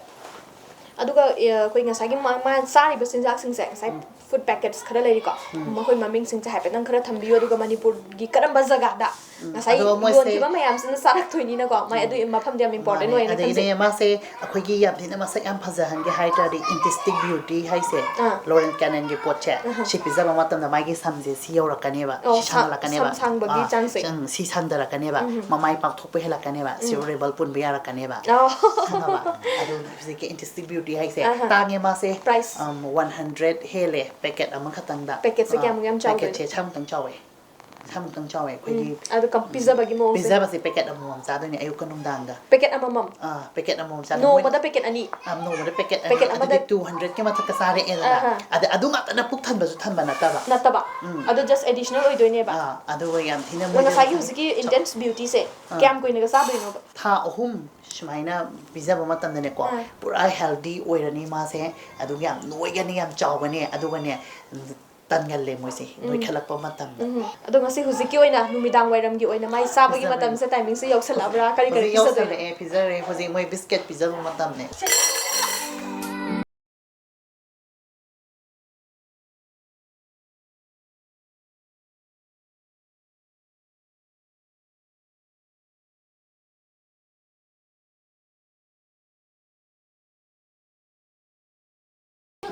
ꯑꯗꯨꯒ ꯑ, ꯑꯩꯈꯣꯏ ꯉꯁꯥꯏꯒꯤ ꯃꯥ ꯃꯥ ꯆꯥꯔꯤꯕ ꯆꯤꯟꯖꯥꯛꯁꯤꯡꯁꯦ, ꯉꯁꯥꯏ ꯎꯝ꯫ ꯐꯨꯗ ꯄꯦꯀꯦꯠꯁ ꯈꯔ ꯂꯩꯔꯤꯀꯣ, ꯎꯝ꯫ ꯃꯈꯣꯏ ꯃꯃꯤꯡꯁꯤꯡꯁꯦ ꯍꯥꯏꯐꯦꯠꯇꯪ ꯈꯔ ꯊꯝꯕꯤꯌꯨ, ꯑꯗꯨꯒ ꯃꯅꯤꯄꯨꯔꯒꯤ ꯀꯔꯝꯕ ꯖꯒꯥꯗ ꯎꯝ, ꯉꯁꯥꯏ ꯑꯗꯣ ꯃꯣꯏꯁꯦ ꯌꯣꯟꯈꯤꯕ ꯃꯌꯥꯝꯁꯤꯅ ꯆꯥꯔꯛꯇꯣꯏꯅꯤꯅꯀꯣ, ꯃꯥꯏ ꯎꯝ꯫ ꯑꯗꯨ ꯃꯐꯝꯗꯤ ꯌꯥꯝ ꯏꯝꯄꯣꯔꯇꯦꯟ ꯃꯥꯅꯦ꯫ ꯑꯣꯏꯌꯦꯅ ꯑꯗꯩꯅꯦ, ꯈꯟꯖꯩ꯫ ꯃꯥꯁꯦ ꯑꯩꯈꯣꯏꯒꯤ ꯌꯥꯝ ꯊꯤꯅ ꯃꯁꯛ ꯌꯥꯝ ꯐꯖꯍꯟꯒꯦ ꯍꯥꯏ ꯇꯥꯔꯗꯤ, ꯏꯟꯇꯤꯁꯇꯤꯛ ꯕ꯭ꯌꯨꯇꯤ ꯍꯥꯏꯁꯦ, ꯑꯥ꯫ ꯂꯣꯔꯦꯟ ꯀꯦꯅꯟꯒꯤ ꯄꯣꯠꯁꯦ, ꯑꯍ꯫ ꯁꯤ ꯄꯤꯖꯕ ꯃꯇꯝꯗ ꯃꯥꯒꯤ ꯁꯝꯁꯦ ꯁꯤ ꯌꯧꯔꯛꯀꯅꯦꯕ, ꯑꯣ, ꯁꯤ ꯁꯥ-, ꯁꯥꯡꯍꯜꯂꯛꯀꯅꯦꯕ꯫ ꯁꯝ ꯁꯥꯡꯕꯒꯤ ꯑꯥ, ꯆꯥꯡꯁꯦ꯫ ꯁꯪ-, ꯁꯤ ꯁꯟꯊꯔꯛꯀꯅꯦꯕ, ꯎꯝ꯫ ꯃꯃꯥꯏ ꯄꯥꯛꯊꯣꯛꯄ ꯍꯦꯜꯂꯛꯀꯅꯦꯕ, ꯁꯤ ꯎꯝ꯫ ꯔꯤꯕꯜ ꯄꯨꯟꯕ ꯌꯥꯔꯛꯀꯅꯦꯕ꯫ ꯑꯣ꯫ ꯈꯪꯉꯕ? ꯑꯗꯨ ꯍꯧꯖꯤꯛꯀꯤ ꯏꯟꯇꯤꯁꯇꯤꯛ ꯕ꯭ꯌꯨꯇꯤ ꯍꯥꯏꯁꯦ ꯑꯍ꯫ ꯇꯥꯡꯉꯦ ꯃꯥꯁꯦ, ꯄ꯭ꯔꯥꯏꯁ? ꯑꯝ, ꯋꯥꯟ ꯍꯟꯗ꯭ꯔꯦꯠ ꯍꯦꯜꯂꯦ ꯄꯦꯀꯦꯠ ꯑꯃꯈꯛꯇꯪꯗ꯫ ꯄꯦꯀꯦꯠꯁꯦ ꯑꯥ, ꯀꯌꯥꯃꯨꯛ ꯌꯥꯝ ꯆꯥꯎꯗꯣꯏꯅꯣ? ꯄꯦꯀꯦꯠꯁꯦ ꯁꯥꯃꯨꯛꯇꯪ ꯆꯥꯎꯋꯦ꯫ ꯁꯥꯃꯨꯛꯇꯪ ꯆꯥꯎꯋꯦ ꯑꯩꯈꯣꯏꯒꯤ꯫ ꯎꯝ, ꯑꯗꯨ ꯀꯝ-, ꯎꯝ, ꯄꯤꯖꯕꯒꯤ ꯃꯑꯣꯡꯁꯦ? ꯄꯤꯖꯕꯁꯦ ꯄꯦꯀꯦꯠ ꯑꯃꯃꯝ ꯆꯥꯗꯣꯏꯅꯦ ꯑꯌꯨꯛꯀ ꯅꯨꯡꯗꯥꯡꯒ꯫ ꯄꯦꯀꯦꯠ ꯑꯃꯃꯝ? ꯑꯥ, ꯄꯦꯀꯦꯠ ꯑꯃꯃꯝ ꯆꯥꯗꯣꯏꯅꯦ꯫ ꯅꯣꯡꯃꯗ ꯃꯣꯏ ꯄꯦꯀꯦꯠ ꯑꯅꯤ? ꯑꯥ, ꯅꯣꯡꯃꯗ ꯄꯦꯀꯦꯠ ꯑꯅꯤ꯫ ꯄꯦꯀꯦꯠ ꯑꯃꯗ ꯑꯗꯨꯗꯤ ꯇꯨ ꯍꯟꯗ꯭ꯔꯦꯠꯀꯤ ꯃꯊꯛꯇ ꯆꯥꯔꯛꯑꯦꯗꯅ꯫ ꯑꯍꯥ꯫ ꯑꯗ ꯑꯗꯨ ꯉꯥꯛꯇꯅ ꯄꯨꯛ ꯊꯟꯕꯁꯨ ꯊꯟꯕ ꯅꯠꯇꯕ꯫ ꯅꯠꯇꯕ? ꯎꯝ꯫ ꯑꯗꯨ just additional ꯑꯣꯏꯗꯣꯏꯅꯦꯕ? ꯑꯥ, ꯑꯗꯨꯒ ꯌꯥꯝ ꯊꯤꯅ ꯑꯗꯣ ꯃꯣꯏꯗ ꯉꯁꯥꯏꯒꯤ ꯍꯧꯖꯤꯛꯀꯤ ꯆꯥꯎ-, Intense Beautyꯁꯦ ꯑꯥ꯫ ꯀꯌꯥꯝ ꯀꯨꯏꯅꯒ ꯆꯥꯗꯣꯏꯅꯣꯕ? ꯊꯥ ꯑꯍꯨꯝ ꯁꯨꯃꯥꯏꯅ ꯄꯤꯖꯕ ꯃꯇꯝꯗꯅꯦꯀꯣ, ꯑꯥ꯫ ꯄꯨꯔꯥ ꯍꯦꯜꯗꯤ ꯑꯣꯏꯔꯅꯤ ꯃꯥꯁꯦ, ꯑꯗꯨꯒ ꯌꯥꯝ ꯅꯣꯏꯒꯅꯤ, ꯌꯥꯝ ꯆꯥꯎꯒꯅꯤ, ꯑꯗꯨꯒꯅꯦ, ꯇꯟꯒꯜꯂꯦ ꯃꯣꯏꯁꯦ, ꯎꯝ꯫ ꯅꯣꯏꯈꯠꯂꯛꯄ ꯃꯇꯝꯗ꯫ ꯎꯝ꯫ ꯑꯗꯣ ꯉꯁꯤ ꯍꯧꯖꯤꯛꯀꯤ ꯑꯣꯏꯅ ꯅꯨꯃꯤꯗꯥꯡ ꯋꯥꯏꯔꯝꯒꯤ ꯑꯣꯏꯅ ꯃꯥꯏ ꯆꯥꯕꯒꯤ ꯐꯖꯕꯅꯦ꯫ ꯃꯇꯝꯁꯦ, timingꯁꯦ ꯌꯧꯁꯜꯂꯛꯑꯕ꯭ꯔꯥ? ꯀꯔꯤ ꯀꯔꯤ ꯍꯧꯖꯤꯛ ꯄꯤꯖꯗꯣꯏꯅꯣ? ꯌꯧꯁꯜꯂꯛꯑꯦ, ꯄꯤꯖꯔꯦ꯫ ꯍꯧꯖꯤꯛ ꯃꯣꯏ ꯕꯤꯁꯀꯦꯠ ꯄꯤꯖꯕ ꯃꯇꯝꯅꯦ꯫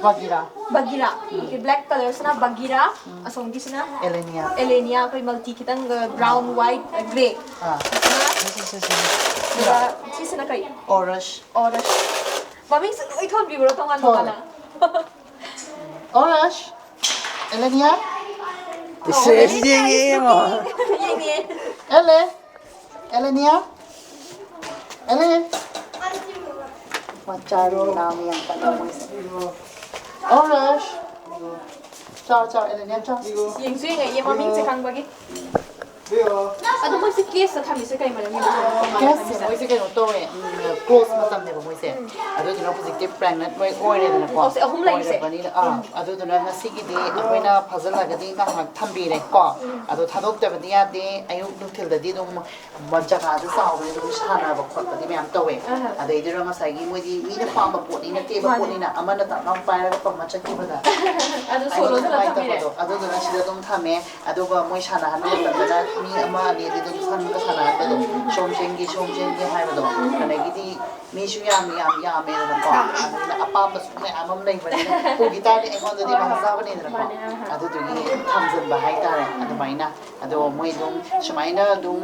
ꯕꯒꯤꯔꯥ꯫ ꯕꯒꯤꯔꯥ꯫ ꯑꯣꯀꯦ, black colourꯁꯤꯅ ꯕꯒꯤꯔꯥ, ꯎꯝ꯫ ꯑꯁꯣꯝꯒꯤꯁꯤꯅ ꯑꯦꯂꯦꯅꯤꯌꯥ꯫ ꯑꯦꯂꯦꯅꯤꯌꯥ, ꯑꯩꯈꯣꯏ multi ꯈꯤꯇꯪ, ꯑ, brown, white, grey꯫ ꯑꯥ꯫ ꯁꯤ, ꯁꯤ, ꯁꯤ, ꯁꯤ꯫ ꯑꯗꯨꯒ ꯁꯤꯁꯤꯅ ꯀꯩ? ꯑꯣꯔꯁ꯫ ꯑꯣꯔꯁ꯫ ꯃꯃꯤꯡꯁꯦ ꯂꯣꯏ ꯊꯣꯟꯕꯤꯕ꯭ꯔꯣ ꯇꯣꯉꯥꯟ ꯊꯣꯜꯂꯦ꯫ ꯇꯣꯉꯥꯟꯅ? ꯑꯣꯔꯁ꯫ ꯑꯦꯂꯦꯅꯤꯌꯥ꯫ ꯏꯁꯦ, ꯑꯣ, ꯌꯦꯡꯉꯦ, ꯌꯦꯡꯉꯣ꯫ ꯌꯦꯡꯉꯦ꯫ ꯑꯦꯂꯦ꯫ ꯑꯦꯂꯦꯅꯤꯌꯥ꯫ ꯑꯦꯂꯦ꯫ ꯃꯆꯥ ꯅꯨꯡ ꯂꯥꯡꯉꯤ ꯌꯥꯝ ꯀꯟꯅ ꯃꯣꯏꯁꯦ꯫ ꯑꯣꯔꯁ꯫ ꯆꯥꯎ, ꯆꯥꯎ, ꯑꯦꯂꯦꯅꯤꯌꯥ, ꯆꯥꯎ꯫ ꯌꯦꯡꯁꯨ ꯌꯦꯡꯉꯛꯏꯌꯦ ꯃꯃꯤꯡꯁꯦ ꯈꯪꯕꯒꯤ꯫ ꯑꯗꯣ ꯃꯣꯏꯁꯦ ꯀꯦꯁꯇ ꯊꯝꯃꯤꯁꯦ ꯀꯩ ꯃꯔꯝꯒꯤꯅꯣ? ꯀꯦꯁꯁꯦ ꯃꯣꯏꯁꯦ ꯀꯩꯅꯣ ꯇꯧꯋꯦ, ꯎꯝ, ꯀ꯭ꯂꯣꯁ ꯃꯇꯝꯅꯦꯕ ꯃꯣꯏꯁꯦ꯫ ꯑꯗꯨꯗꯨꯅ ꯍꯧꯖꯤꯛꯇꯤ ꯄ꯭ꯔꯦꯒꯅꯦꯟ ꯂꯣꯏ ꯑꯣꯏꯔꯦꯗꯅꯀꯣ꯫ ꯍꯧꯖꯤꯛ ꯑꯍꯨꯝ ꯂꯩꯔꯤꯁꯦ꯫ ꯑꯣꯏꯔꯕꯅꯤꯅ, ꯑꯥ, ꯑꯗꯨꯗꯨꯅ ꯉꯁꯤꯒꯤꯗꯤ ꯑꯩꯈꯣꯏꯅ ꯐꯥꯖꯤꯜꯂꯒꯗꯤ ꯉꯥꯏꯍꯥꯛ ꯊꯝꯕꯤꯔꯦ ꯀꯣ꯫ ꯑꯗꯣ ꯊꯥꯗꯣꯛꯇꯕꯗꯤ ꯌꯥꯗꯦ꯫ ꯑꯌꯨꯛ ꯅꯨꯡꯊꯤꯜꯗꯗꯤ ꯑꯗꯨꯝ ꯃ-, ꯖꯒꯥꯁꯦ ꯆꯥꯎꯕꯅꯤꯅ ꯑꯗꯨꯝ ꯁꯥꯟꯅꯕ ꯈꯣꯠꯄꯗꯤ ꯃꯌꯥꯝ ꯇꯧꯋꯦ꯫ ꯑꯗꯩꯗꯨꯗ ꯉꯁꯥꯏꯒꯤ ꯃꯣꯏꯗꯤ ꯃꯤꯅ ꯄꯥꯝꯕ ꯄꯣꯠꯅꯤꯅ ꯇꯦꯕ ꯄꯣꯠꯅꯤꯅ ꯑꯃꯅ ꯇꯞ ꯂꯥꯎ ꯄꯥꯏꯔꯒ ꯄꯝꯃ ꯆꯠꯈꯤꯕꯗ ꯑꯗꯨ ꯁꯣ ꯑꯩꯉꯣꯟꯗ ꯂꯣꯟꯁꯤꯜꯂ ꯊꯝꯕꯤꯔꯦ꯫ ꯅꯨꯡꯉꯥꯏꯇꯕꯗꯣ꯫ ꯑꯗꯨꯗꯨꯅ ꯁꯤꯗ ꯑꯗꯨꯝ ꯊꯝꯃꯦ꯫ ꯑꯗꯨꯒ ꯃꯣꯏ ꯁꯥꯟꯅꯍꯟꯕ ꯃꯇꯝꯗꯅ ꯃꯤ ꯑꯃ ꯑꯅꯤꯗꯤ ꯑꯗꯨꯝ ꯁꯪꯒ ꯁꯥꯟꯅꯍꯟꯕꯗꯣ, ꯁꯣꯝ ꯆꯦꯟꯒꯤ, ꯁꯣꯝ ꯆꯦꯟꯒꯤ ꯍꯥꯏꯕꯗꯣ꯫ ꯑꯗꯒꯤꯗꯤ ꯃꯤꯁꯨ ꯌꯥꯝ, ꯌꯥꯝ ꯌꯥꯝꯃꯦꯗꯅꯀꯣ꯫ ꯑꯗꯨꯅ ꯑꯄꯥꯝꯕꯁꯨ ꯃꯌꯥꯝ ꯑꯃ ꯂꯩꯕꯅꯤꯅ ꯄꯨꯈꯤ ꯇꯥꯔꯗꯤ ꯑꯩꯉꯣꯟꯗꯗꯤ ꯃꯥꯡꯖꯕꯅꯤꯗꯅꯀꯣ꯫ ꯃꯥꯅꯦ, ꯑꯥ꯫ ꯑꯗꯨꯗꯨꯒꯤ ꯊꯝꯖꯤꯟꯕ ꯍꯥꯏꯇꯥꯔꯦ ꯑꯗꯨꯃꯥꯏꯅ꯫ ꯑꯗꯣ ꯃꯣꯏ ꯑꯗꯨꯝ ꯁꯨꯃꯥꯏꯅ ꯑꯗꯨꯝ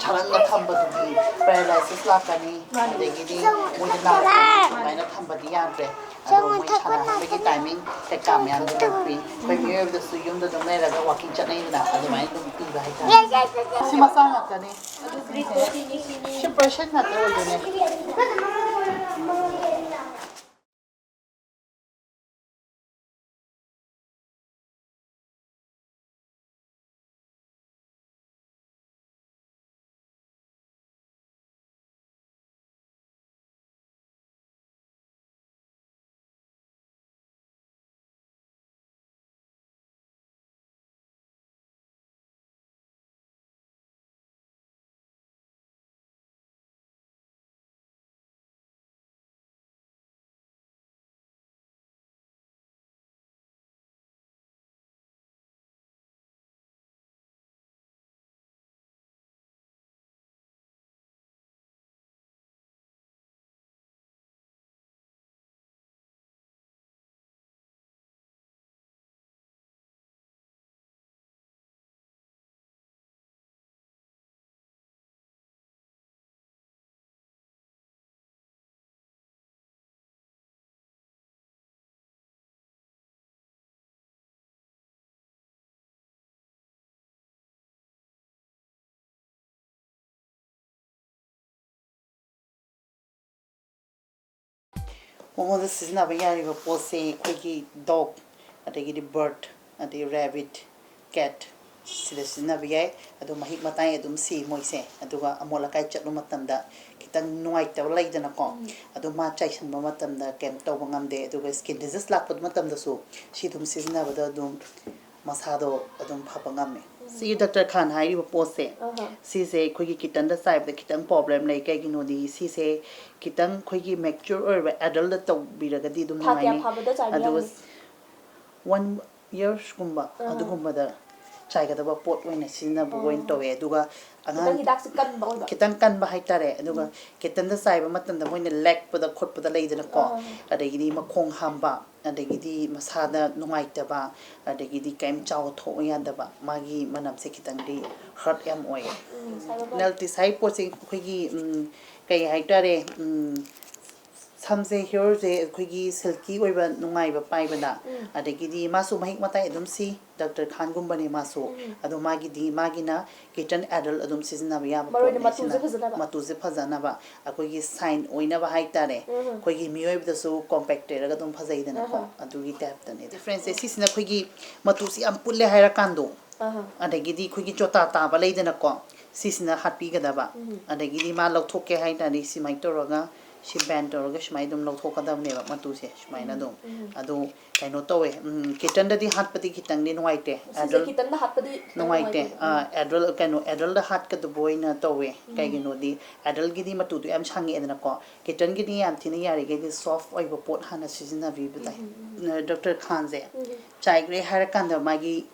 ꯁꯔꯪꯅ ꯊꯝꯕꯗꯨꯗꯤ ꯄꯦꯔꯥꯂꯥꯏꯁꯤꯁ ꯂꯥꯛꯀꯅꯤ꯫ ꯑꯗꯒꯤꯗꯤ ꯃꯣꯏꯗ ꯅꯥꯔꯛꯀꯅꯤ꯫ ꯑꯗꯨꯃꯥꯏꯅ ꯊꯝꯕꯗꯤ ꯌꯥꯗ꯭ꯔꯦ꯫ ꯑꯗꯣ ꯃꯣꯏ ꯁꯥꯟꯅꯍꯟꯕꯒꯤ ꯇꯥꯏꯃꯤꯡ ꯀꯩꯀꯥ ꯃꯌꯥꯝꯗꯨ ꯑꯗꯨꯝ ꯄꯤ꯫ ꯑꯩꯈꯣꯏ ꯃꯤꯑꯣꯏꯕꯗꯁꯨ ꯌꯨꯝꯗ ꯑꯗꯨꯝ ꯂꯩꯔꯒ ꯋꯥꯀꯤꯡ ꯆꯠꯅꯩꯗꯅ, ꯑꯗꯨꯃꯥꯏꯅ ꯑꯗꯨꯝ ꯄꯤꯕ ꯍꯥꯏꯇꯥꯔꯦ꯫ ꯁꯤ ꯃꯆꯥ ꯉꯥꯛꯇꯅꯦ꯫ ꯁꯤ ꯄꯔꯁꯦꯟ ꯉꯥꯛꯇ ꯑꯣꯏꯗꯣꯏꯅꯦ꯫ ꯃꯉꯣꯟꯗ ꯁꯤꯖꯤꯟꯅꯕ ꯌꯥꯔꯤꯕ ꯄꯣꯠꯁꯦ ꯑꯩꯈꯣꯏꯒꯤ ꯗꯣꯒ, ꯑꯗꯒꯤꯗꯤ ꯕꯥꯔꯠ, ꯑꯗꯩ ꯔꯦꯕꯤꯠ, ꯀꯦꯠ, ꯁꯤꯗ ꯁꯤꯖꯤꯟꯅꯕ ꯌꯥꯏ꯫ ꯑꯗꯨ ꯃꯍꯤꯛ ꯃꯇꯥꯏ ꯑꯗꯨꯝ ꯁꯤ ꯃꯣꯏꯁꯦ꯫ ꯑꯗꯨꯒ ꯑꯃꯣꯠ ꯑꯀꯥꯏ ꯆꯠꯂꯨ ꯃꯇꯝꯗ ꯈꯤꯇꯪ ꯅꯨꯡꯉꯥꯏꯇꯕ ꯂꯩꯗꯅꯀꯣ, ꯑꯗꯨ ꯃꯥ ꯆꯥꯏꯁꯟꯕ ꯃꯇꯝꯗ ꯀꯩꯝ ꯇꯧꯕ ꯉꯝꯗꯦ꯫ ꯑꯗꯨꯒ skin disease ꯂꯥꯛꯄ ꯃꯇꯝꯗꯁꯨ ꯁꯤ ꯑꯗꯨꯝ ꯁꯤꯖꯤꯟꯅꯕꯗ ꯑꯗꯨꯝ ꯃꯁꯥꯗꯣ ꯑꯗꯨꯝ ꯐꯕ ꯉꯝꯃꯦ꯫ ꯁꯤꯒꯤ ꯗꯥꯛꯇꯔ ꯈꯥꯟ ꯍꯥꯏꯔꯤꯕ ꯄꯣꯠꯁꯦ, ꯑꯍ꯫ ꯁꯤꯁꯦ ꯑꯩꯈꯣꯏꯒꯤ ꯀꯤꯇꯟꯗ ꯆꯥꯏꯕꯗ ꯈꯤꯇꯪ problem ꯂꯩ꯫ ꯀꯩꯒꯤꯅꯣꯗꯤ ꯁꯤꯁꯦ ꯈꯤꯇꯪ ꯑꯩꯈꯣꯏꯒꯤ mature ꯑꯣꯏꯔꯕ adultꯇ ꯇꯧꯕꯤꯔꯒꯗꯤ ꯑꯗꯨꯝ ꯊꯥ ꯀꯌꯥ ꯅꯨꯡꯉꯥꯏꯅꯤ꯫ ꯐꯥꯕꯗ ꯆꯥꯏꯕ ꯑꯗꯨꯒ ꯌꯥꯒꯅꯤ? One yearsꯀꯨꯝꯕ ꯑꯍ꯫ ꯑꯗꯨꯒꯨꯝꯕꯗ ꯆꯥꯏꯒꯗꯕ ꯄꯣꯠ ꯑꯣꯏꯅ ꯁꯤꯖꯤꯟꯅꯕ ꯑꯣꯏꯅ ꯑꯣ꯫ ꯇꯧꯋꯦ꯫ ꯑꯗꯨꯒ ꯈꯤꯇꯪ ꯑꯉꯥꯡ ꯍꯤꯗꯥꯛꯁꯦ ꯀꯟꯕ ꯑꯣꯏꯕ? ꯈꯤꯇꯪ ꯀꯟꯕ ꯍꯥꯏꯇꯥꯔꯦ꯫ ꯑꯗꯨꯒ ꯎꯝ꯫ ꯀꯤꯇꯟꯗ ꯆꯥꯏꯕ ꯃꯇꯝꯗ ꯃꯣꯏꯅ ꯂꯦꯛꯄꯗ ꯈꯣꯠꯄꯗ ꯂꯩꯗꯅꯀꯣ, ꯑꯥ꯫ ꯑꯗꯒꯤꯗꯤ ꯃꯈꯣꯡ ꯍꯥꯝꯕ, ꯑꯗꯒꯤꯗꯤ ꯃꯁꯥꯗ ꯅꯨꯡꯉꯥꯏꯇꯕ, ꯑꯗꯒꯤꯗꯤ ꯀꯔꯤꯝ ꯆꯥꯎ ꯊꯣꯛꯎ ꯌꯥꯗꯕ, ꯃꯥꯒꯤ ꯃꯅꯝꯁꯦ ꯈꯤꯇꯪꯗꯤ hurt ꯌꯥꯝ ꯑꯣꯏꯌꯦ꯫ ꯎꯝ, ꯁꯥꯏꯕ ꯄꯣꯠ꯫ Naltricide ꯍꯥꯏ ꯄꯣꯠꯁꯦ ꯑꯩꯈꯣꯏꯒꯤ, ꯎꯝ, ꯀꯩ ꯍꯥꯏꯇꯥꯔꯦ, ꯎꯝ, ꯁꯝꯁꯦ, hairꯁꯦ ꯑꯩꯈꯣꯏꯒꯤ silky ꯑꯣꯏꯕ, ꯅꯨꯡꯉꯥꯏꯕ ꯄꯥꯏꯕꯗ, ꯎꯝ꯫ ꯑꯗꯒꯤꯗꯤ ꯃꯥꯁꯨ ꯃꯍꯤꯛ ꯃꯇꯥꯏ ꯑꯗꯨꯝ ꯁꯤ, ꯗꯥꯛꯇꯔ ꯈꯥꯟꯒꯨꯝꯕꯅꯦ ꯃꯥꯁꯨ꯫ ꯎꯝ꯫ ꯑꯗꯣ ꯃꯥꯒꯤꯗꯤ, ꯃꯥꯒꯤꯅ Kitten Adult ꯑꯗꯨꯝ ꯁꯤꯖꯤꯟꯅꯕ ꯌꯥꯕ ꯃꯔꯨ ꯑꯣꯏꯅ ꯄꯣꯠꯅꯦ꯫ ꯃꯇꯨꯁꯦ ꯁꯤꯅ ꯐꯖꯅꯕ? ꯃꯇꯨꯁꯦ ꯐꯖꯅꯕ, ꯑꯩꯈꯣꯏꯒꯤ shine ꯑꯣꯏꯅꯕ ꯍꯥꯏꯇꯥꯔꯦ꯫ ꯎꯝ꯫ ꯑꯩꯈꯣꯏꯒꯤ ꯃꯤꯑꯣꯏꯕꯗꯁꯨ compact ꯑꯣꯏꯔꯒ ꯑꯗꯨꯝ ꯐꯖꯩꯗꯅꯀꯣ, ꯑꯍ꯫ ꯑꯗꯨꯒꯤ typeꯇꯅꯦ꯫ Differenceꯁꯦ ꯁꯤꯁꯤꯅ ꯑꯩꯈꯣꯏꯒꯤ ꯃꯇꯨꯁꯦ ꯌꯥꯝ ꯄꯨꯜꯂꯦ ꯍꯥꯏꯔꯀꯥꯟꯗꯣ, ꯑꯍ꯫ ꯑꯗꯒꯤꯗꯤ ꯑꯩꯈꯣꯏꯒꯤ ꯆꯣꯇꯥ ꯇꯥꯕ ꯂꯩꯗꯅꯀꯣ, ꯁꯤꯁꯤꯅ ꯍꯥꯠꯄꯤꯒꯗꯕ꯫ ꯎꯝ꯫ ꯑꯗꯒꯤꯗꯤ ꯃꯥ ꯂꯧꯊꯣꯛꯀꯦ ꯍꯥꯏ ꯇꯥꯔꯗꯤ ꯁꯨꯃꯥꯏꯅ ꯇꯧꯔꯒ, ꯁꯤ bend ꯇꯧꯔꯒ ꯁꯨꯃꯥꯏꯅ ꯑꯗꯨꯝ ꯂꯧꯊꯣꯛꯀꯗꯕꯅꯦꯕ ꯃꯇꯨꯁꯦ, ꯁꯨꯃꯥꯏꯅ ꯎꯝ, ꯑꯗꯨꯝ꯫ ꯎꯝ꯫ ꯑꯗꯨ ꯀꯩꯅꯣ ꯇꯧꯋꯦ, ꯎꯝ, kittenꯗꯗꯤ ꯍꯥꯠꯄꯗꯤ ꯈꯤꯇꯪꯗꯤ ꯅꯨꯡꯉꯥꯏꯇꯦ꯫ ꯁꯤꯁꯦ Adult kittenꯗ ꯍꯥꯠꯄꯗꯤ ꯈꯤꯇꯪ ꯅꯨꯡꯉꯥꯏꯇꯦ꯫ ꯅꯨꯡꯉꯥꯏꯇꯦ꯫ ꯑꯥ, adult, ꯀꯩꯅꯣ, adultꯗ ꯍꯥꯠꯀꯗꯕ ꯑꯣꯏꯅ ꯇꯧꯋꯦ꯫ ꯎꯝ꯫ ꯀꯩꯒꯤꯅꯣꯗꯤ adultꯒꯤꯗꯤ ꯃꯇꯨꯗꯣ ꯌꯥꯝ ꯁꯥꯡꯉꯛꯑꯦꯗꯅꯀꯣ꯫ Kittenꯒꯤꯗꯤ ꯌꯥꯝ ꯊꯤꯅ ꯌꯥꯔꯤꯈꯩꯗꯤ soft ꯑꯣꯏꯕ ꯄꯣꯠ ꯍꯥꯟꯅ ꯁꯤꯖꯤꯟꯅꯕꯤꯕ ꯇꯥꯏ꯫ ꯎꯝ, ꯎꯝ, ꯎꯝ꯫ ꯑ, ꯗꯥꯛꯇꯔ ꯈꯥꯟꯁꯦ ꯎꯝ꯫ ꯆꯥꯏꯈ꯭ꯔꯦ ꯍꯥꯏꯔꯀꯥꯟꯗ ꯃꯥꯒꯤ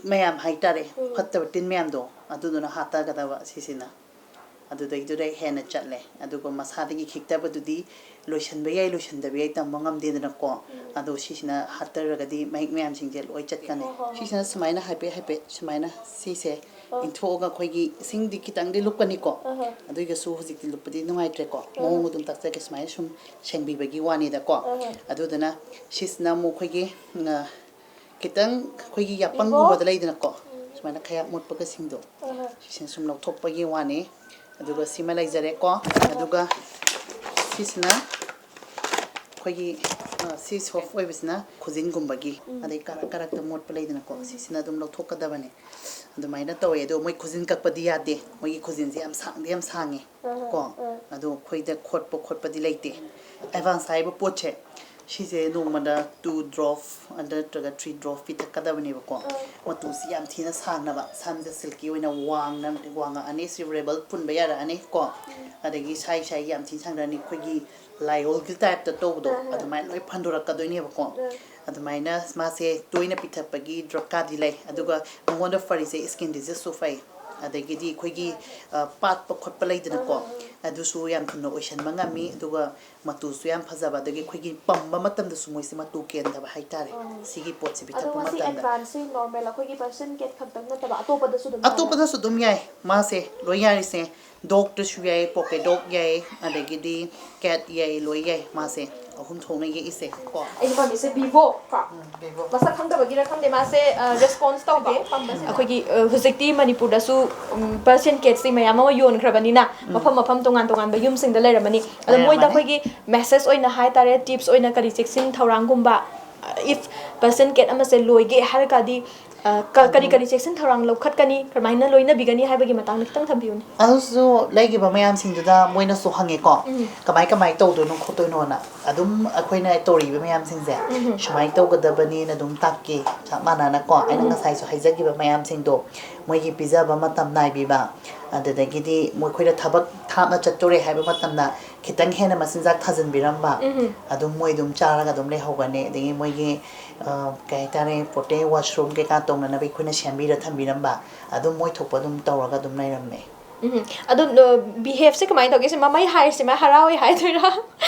ꯃꯌꯥꯝ ꯍꯥꯏꯇꯥꯔꯦ, ꯎꯝ꯫ ꯐꯠꯇꯕ ꯇꯤꯟ ꯃꯌꯥꯝꯗꯣ, ꯑꯗꯨꯗꯨꯅ ꯍꯥꯠꯇꯒꯗꯕ ꯁꯤꯁꯤꯅ꯫ ꯑꯗꯨꯗꯩꯗꯨꯗ ꯍꯦꯟꯅ ꯆꯠꯂꯦ꯫ ꯑꯗꯨꯒ ꯃꯁꯥꯗꯒꯤ ꯈꯤꯛꯇꯕꯗꯨꯗꯤ ꯂꯣꯏꯁꯟꯕ ꯌꯥꯏ, ꯂꯣꯏꯁꯟꯗꯕ ꯌꯥꯏ, ꯇꯝꯕ ꯉꯝꯗꯦꯗꯅꯀꯣ꯫ ꯎꯝ꯫ ꯑꯗꯣ ꯁꯤꯁꯤꯅ ꯍꯥꯠꯇꯔꯒꯗꯤ ꯃꯍꯤꯛ ꯃꯌꯥꯝꯁꯤꯡꯁꯦ ꯂꯣꯏ ꯆꯠꯀꯅꯤ꯫ ꯍꯣꯏ, ꯍꯣꯏ, ꯍꯣꯏ꯫ ꯁꯤꯁꯤꯅ ꯁꯨꯃꯥꯏꯅ ꯍꯥꯏꯐꯦꯠ ꯍꯥꯏꯐꯦꯠ ꯁꯨꯃꯥꯏꯅ ꯁꯤꯁꯦ ꯑꯣ꯫ ꯏꯟꯊꯣꯛꯑꯒ ꯑꯩꯈꯣꯏꯒꯤ ꯏꯁꯤꯡꯗꯤ ꯈꯤꯇꯪꯗꯤ ꯂꯨꯞꯀꯅꯤꯀꯣ꯫ ꯑꯍ꯫ ꯑꯗꯨ ꯑꯣꯏꯔꯒꯁꯨ ꯍꯧꯖꯤꯛꯇꯤ ꯂꯨꯞꯄꯗꯤ ꯅꯨꯡꯉꯥꯏꯇ꯭ꯔꯦꯀꯣ꯫ ꯑꯍ꯫ ꯃꯑꯣꯡ ꯑꯗꯨꯝ ꯇꯥꯛꯆꯒꯦ꯫ ꯁꯨꯃꯥꯏꯅ ꯁꯨꯝ ꯁꯦꯡꯕꯤꯕꯒꯤ ꯋꯥꯅꯤꯗꯀꯣ꯫ ꯑꯍ꯫ ꯑꯗꯨꯗꯨꯅ ꯁꯤꯁꯤꯅ ꯑꯃꯨꯛ ꯑꯩꯈꯣꯏꯒꯤ, ꯑ, ꯈꯤꯇꯪ ꯑꯩꯈꯣꯏꯒꯤ ꯏꯕꯣ꯫ ꯌꯥꯄꯪꯒꯨꯝꯕꯗ ꯂꯩꯗꯅꯀꯣ, ꯎꯝ꯫ ꯁꯨꯃꯥꯏꯅ ꯈꯌꯥꯛ ꯃꯨꯠꯄꯒꯁꯤꯡꯗꯣ, ꯑꯍ꯫ ꯁꯤꯁꯤꯅ ꯁꯨꯝ ꯂꯧꯊꯣꯛꯄꯒꯤ ꯋꯥꯅꯤ꯫ ꯑꯗꯨꯒ ꯁꯤꯃ ꯂꯩꯖꯔꯦꯀꯣ꯫ ꯑꯗꯨꯒ ꯁꯤꯁꯤꯅ ꯑꯩꯈꯣꯏꯒꯤ ꯑ, ꯁꯤ ꯁꯣꯐ ꯑꯣꯏꯕꯁꯤꯅ ꯈꯨꯖꯤꯟꯒꯨꯝꯕꯒꯤ, ꯑꯗꯩ ꯀꯥꯔꯛ ꯀꯥꯔꯛꯇ ꯃꯣꯠꯄ ꯂꯩꯗꯅꯀꯣ, ꯁꯤꯁꯤꯅ ꯑꯗꯨꯝ ꯂꯧꯊꯣꯛꯀꯗꯕꯅꯦ꯫ ꯑꯗꯨꯃꯥꯏꯅ ꯇꯧꯋꯦ꯫ ꯑꯗꯣ ꯃꯣꯏ ꯈꯨꯖꯤꯟ ꯀꯛꯄꯗꯤ ꯌꯥꯗꯦ, ꯃꯣꯏꯒꯤ ꯈꯨꯖꯤꯟꯁꯦ ꯌꯥꯝ ꯁꯥꯡꯗꯤ ꯌꯥꯝ ꯁꯥꯡꯉꯦ꯫ ꯀꯣ, ꯑꯗꯣ ꯑꯩꯈꯣꯏꯗ ꯈꯣꯠꯄ ꯈꯣꯠꯄꯗꯤ ꯂꯩꯇꯦ꯫ ꯑꯦꯗꯚꯥꯟꯁ ꯍꯥꯏꯕ ꯄꯣꯠꯁꯦ, ꯁꯤꯁꯦ ꯅꯣꯡꯃꯗ two drop ꯅꯠꯇ꯭ꯔꯒ three drop ꯄꯤꯊꯛꯀꯗꯕꯅꯦꯕꯀꯣ꯫ ꯃꯇꯨꯁꯤ ꯌꯥꯝ ꯊꯤꯅ ꯁꯥꯡꯅꯕ, ꯁꯝꯁꯦ ꯁꯤꯜꯀꯤ ꯑꯣꯏꯅ ꯋꯥꯡꯅ ꯋꯥꯡꯉꯛꯑꯅꯤ, ꯁꯤ ꯔꯦꯕꯜ ꯄꯨꯟꯕ ꯌꯥꯔꯛꯑꯅꯤ ꯀꯣ꯫ ꯑꯗꯒꯤ ꯁꯥꯏ ꯁꯥꯏ ꯌꯥꯝ ꯊꯤꯅ ꯁꯥꯡꯅꯔꯅꯤ, ꯑꯩꯈꯣꯏꯒꯤ ꯂꯥꯏꯑꯣꯜꯒꯤ ꯇꯥꯏꯞꯇ ꯇꯧꯕꯗꯣ, ꯑꯗꯨꯃꯥꯏꯅ ꯂꯣꯏ ꯐꯟꯗꯣꯔꯛꯀꯗꯣꯏꯅꯦꯕꯀꯣ꯫ ꯑꯗꯨꯃꯥꯏꯅ ꯃꯥꯁꯦ ꯇꯣꯏꯅ ꯄꯤꯊꯛꯄꯒꯤ ꯗꯔꯀꯥꯔꯗꯤ ꯂꯩ꯫ ꯑꯗꯨꯒ ꯃꯉꯣꯟꯗ ꯐꯔꯤꯁꯦ ꯁ꯭ꯀꯤꯟ ꯗꯤꯖꯤꯖꯁꯨ ꯐꯩ, ꯑꯗꯒꯤꯗꯤ ꯑꯩꯈꯣꯏꯒꯤ, ꯑ, ꯄꯥꯠꯄ ꯈꯣꯠꯄ ꯂꯩꯗꯅꯀꯣ, ꯑꯗꯨꯁꯨ ꯌꯥꯝ ꯊꯨꯅ ꯑꯣꯏꯁꯟꯕ ꯉꯝꯃꯤ꯫ ꯑꯗꯨꯒ ꯃꯇꯨꯁꯨ ꯌꯥꯝ ꯐꯖꯕ, ꯑꯗꯒꯤ ꯑꯩꯈꯣꯏꯒꯤ ꯄꯝꯕ ꯃꯇꯝꯗꯁꯨ ꯃꯣꯏꯁꯦ ꯃꯇꯨ ꯀꯦꯟꯗꯕ ꯍꯥꯏꯇꯥꯔꯦ, ꯁꯤꯒꯤ ꯄꯣꯠꯁꯦ ꯑꯗꯣ ꯄꯤꯊꯛꯄ ꯃꯁꯤ ꯃꯇꯝꯗ꯫ ꯑꯦꯗꯚꯥꯟꯁꯁꯤ ꯅꯣꯔꯃꯦꯜ ꯑꯩꯈꯣꯏꯒꯤ ꯄꯔꯁꯤꯌꯟ ꯀꯦꯠ ꯈꯛꯇꯪ ꯅꯠꯇꯕ ꯑꯇꯣꯞꯄꯗꯁꯨ ꯑꯗꯨꯝ ꯌꯥꯕ꯭ꯔꯥ? ꯑꯇꯣꯞꯄꯗꯁꯨ ꯑꯗꯨꯝ ꯌꯥꯏ, ꯃꯥꯁꯦ ꯂꯣꯏ ꯌꯥꯔꯤꯁꯦ꯫ ꯗꯣꯒꯇꯁꯨ ꯌꯥꯏ, ꯄꯣꯀꯦꯠ ꯗꯣꯒ ꯌꯥꯏ, ꯑꯗꯒꯤꯗꯤ ꯀꯦꯠ ꯌꯥꯏ, ꯂꯣꯏ ꯌꯥꯏ꯫ ꯃꯥꯁꯦ ꯑꯍꯨꯝ ꯊꯣꯛꯅ ꯌꯦꯛꯏꯁꯦ ꯀꯣ꯫ ꯑꯩꯅ ꯄꯥꯝꯃꯤꯁꯦ ꯚꯤꯚꯣ ꯀꯣ꯫ ꯎꯝ, ꯚꯤꯚꯣ꯫ ꯃꯁꯛ ꯈꯪꯗꯕꯒꯤꯔ ꯈꯪꯗꯦ, ꯃꯥꯁꯦ, ꯑ, ꯔꯦꯁꯄꯣꯟꯁ ꯇꯧꯗꯦ꯫ ꯑꯩꯈꯣꯏꯒꯤ, ꯑ, ꯍꯧꯖꯤꯛꯇꯤ ꯃꯅꯤꯄꯨꯔꯗꯁꯨ, ꯎꯝ, ꯄꯔꯁꯤꯌꯟ ꯀꯦꯠꯁꯤ ꯃꯌꯥꯝ ꯑꯃ ꯌꯣꯟꯈ꯭ꯔꯕꯅꯤꯅ, ꯎꯝ꯫ ꯃꯐꯝ ꯃꯐꯝ ꯇꯣꯉꯥꯟ ꯇꯣꯉꯥꯟꯕ ꯌꯨꯝꯁꯤꯡꯗ ꯂꯩꯔꯝꯃꯅꯤ꯫ ꯑꯗꯣ ꯃꯣꯏꯗ ꯂꯩꯔꯝꯃꯅꯤ꯫ ꯑꯩꯈꯣꯏꯒꯤ ꯃꯦꯁꯦꯖ ꯑꯣꯏꯅ ꯍꯥꯏꯇꯥꯔꯦ, ꯇꯤꯞꯁ ꯑꯣꯏꯅ ꯀꯔꯤ ꯆꯦꯛꯁꯤꯟ ꯊꯧꯔꯥꯡꯒꯨꯝꯕ, ꯏꯐ ꯄꯔꯁꯤꯌꯟ ꯀꯦꯠ ꯑꯃꯁꯦ ꯂꯣꯏꯒꯦ ꯍꯥꯏꯔꯒꯗꯤ, ꯑ, ꯀ-, ꯀꯔꯤ ꯑꯗꯨꯝ ꯀꯔꯤ ꯆꯦꯛꯁꯤꯟ ꯊꯧꯔꯥꯡ ꯂꯧꯈꯠꯀꯅꯤ, ꯀꯔꯝꯍꯥꯏꯅ ꯂꯣꯏꯅꯕꯤꯒꯅꯤ ꯍꯥꯏꯕꯒꯤ ꯃꯇꯥꯡꯗ ꯈꯤꯇꯪ ꯊꯝꯕꯤꯌꯨꯅꯦ꯫ ꯑꯗꯨꯁꯨ ꯂꯩꯈꯤꯕ ꯃꯌꯥꯝꯁꯤꯡꯗꯨꯗ ꯃꯣꯏꯅꯁꯨ ꯍꯪꯉꯦꯀꯣ, ꯎꯝ꯫ ꯀꯃꯥꯏ ꯀꯃꯥꯏ ꯇꯧꯗꯣꯏꯅꯣ ꯈꯣꯠꯇꯣꯏꯅꯣꯅ꯫ ꯑꯗꯨꯝ ꯑꯩꯈꯣꯏꯅ ꯇꯧꯔꯤꯕ ꯃꯌꯥꯝꯁꯤꯡꯁꯦ ꯎꯝ꯫ ꯁꯨꯃꯥꯏꯅ ꯇꯧꯒꯗꯕꯅꯤꯅ ꯑꯗꯨꯝ ꯇꯥꯛꯀꯦ, ꯆꯞ ꯃꯥꯟꯅꯅꯀꯣ꯫ ꯑꯩꯅ ꯎꯝ꯫ ꯉꯁꯥꯏꯁꯨ ꯍꯥꯏꯖꯈꯤꯕ ꯃꯌꯥꯝꯁꯤꯡꯗꯣ, ꯃꯣꯏꯒꯤ ꯄꯤꯖꯕ ꯃꯇꯝ ꯅꯥꯏꯕꯤꯕ, ꯑꯗꯨꯗꯒꯤꯗꯤ ꯃꯈꯣꯏꯗ ꯊꯕꯛ ꯊꯥꯞꯅ ꯆꯠꯇꯣꯔꯦ ꯍꯥꯏꯕ ꯃꯇꯝꯗ ꯈꯤꯇꯪ ꯍꯦꯟꯅ ꯃꯆꯤꯟꯖꯥꯛ ꯊꯥꯖꯤꯟꯕꯤꯔꯝꯕ, ꯎꯝ꯫ ꯑꯗꯨꯝ ꯃꯣꯏ ꯑꯗꯨꯝ ꯆꯥꯔꯒ ꯑꯗꯨꯝ ꯂꯩꯍꯧꯒꯅꯤ꯫ ꯑꯗꯒꯤ ꯃꯣꯏꯒꯤ, ꯑ, ꯀꯩ ꯍꯥꯏꯇꯥꯔꯦ, ꯄꯣꯇꯦ ꯋꯥꯁꯔꯨꯝ ꯀꯩꯀꯥ ꯇꯧꯅꯅꯕ ꯑꯩꯈꯣꯏꯅ ꯁꯦꯝꯕꯤꯔ ꯊꯝꯕꯤꯔꯝꯕ, ꯑꯗꯨꯝ ꯃꯣꯏ ꯊꯣꯛꯄ ꯑꯗꯨꯝ ꯇꯧꯔꯒ ꯑꯗꯨꯝ ꯂꯩꯔꯝꯃꯦ꯫ ꯎꯝ꯫ ꯑꯗꯣ, ꯑ, ꯕꯤꯍꯦꯕꯁꯦ ꯀꯃꯥꯏꯅ ꯇꯧꯒꯦ? ꯁꯤ ꯃꯃꯩ ꯍꯥꯏꯔꯤꯁꯤꯃ ꯍꯔꯥꯎꯋꯦ ꯍꯥꯏꯗꯣꯏꯔꯥ?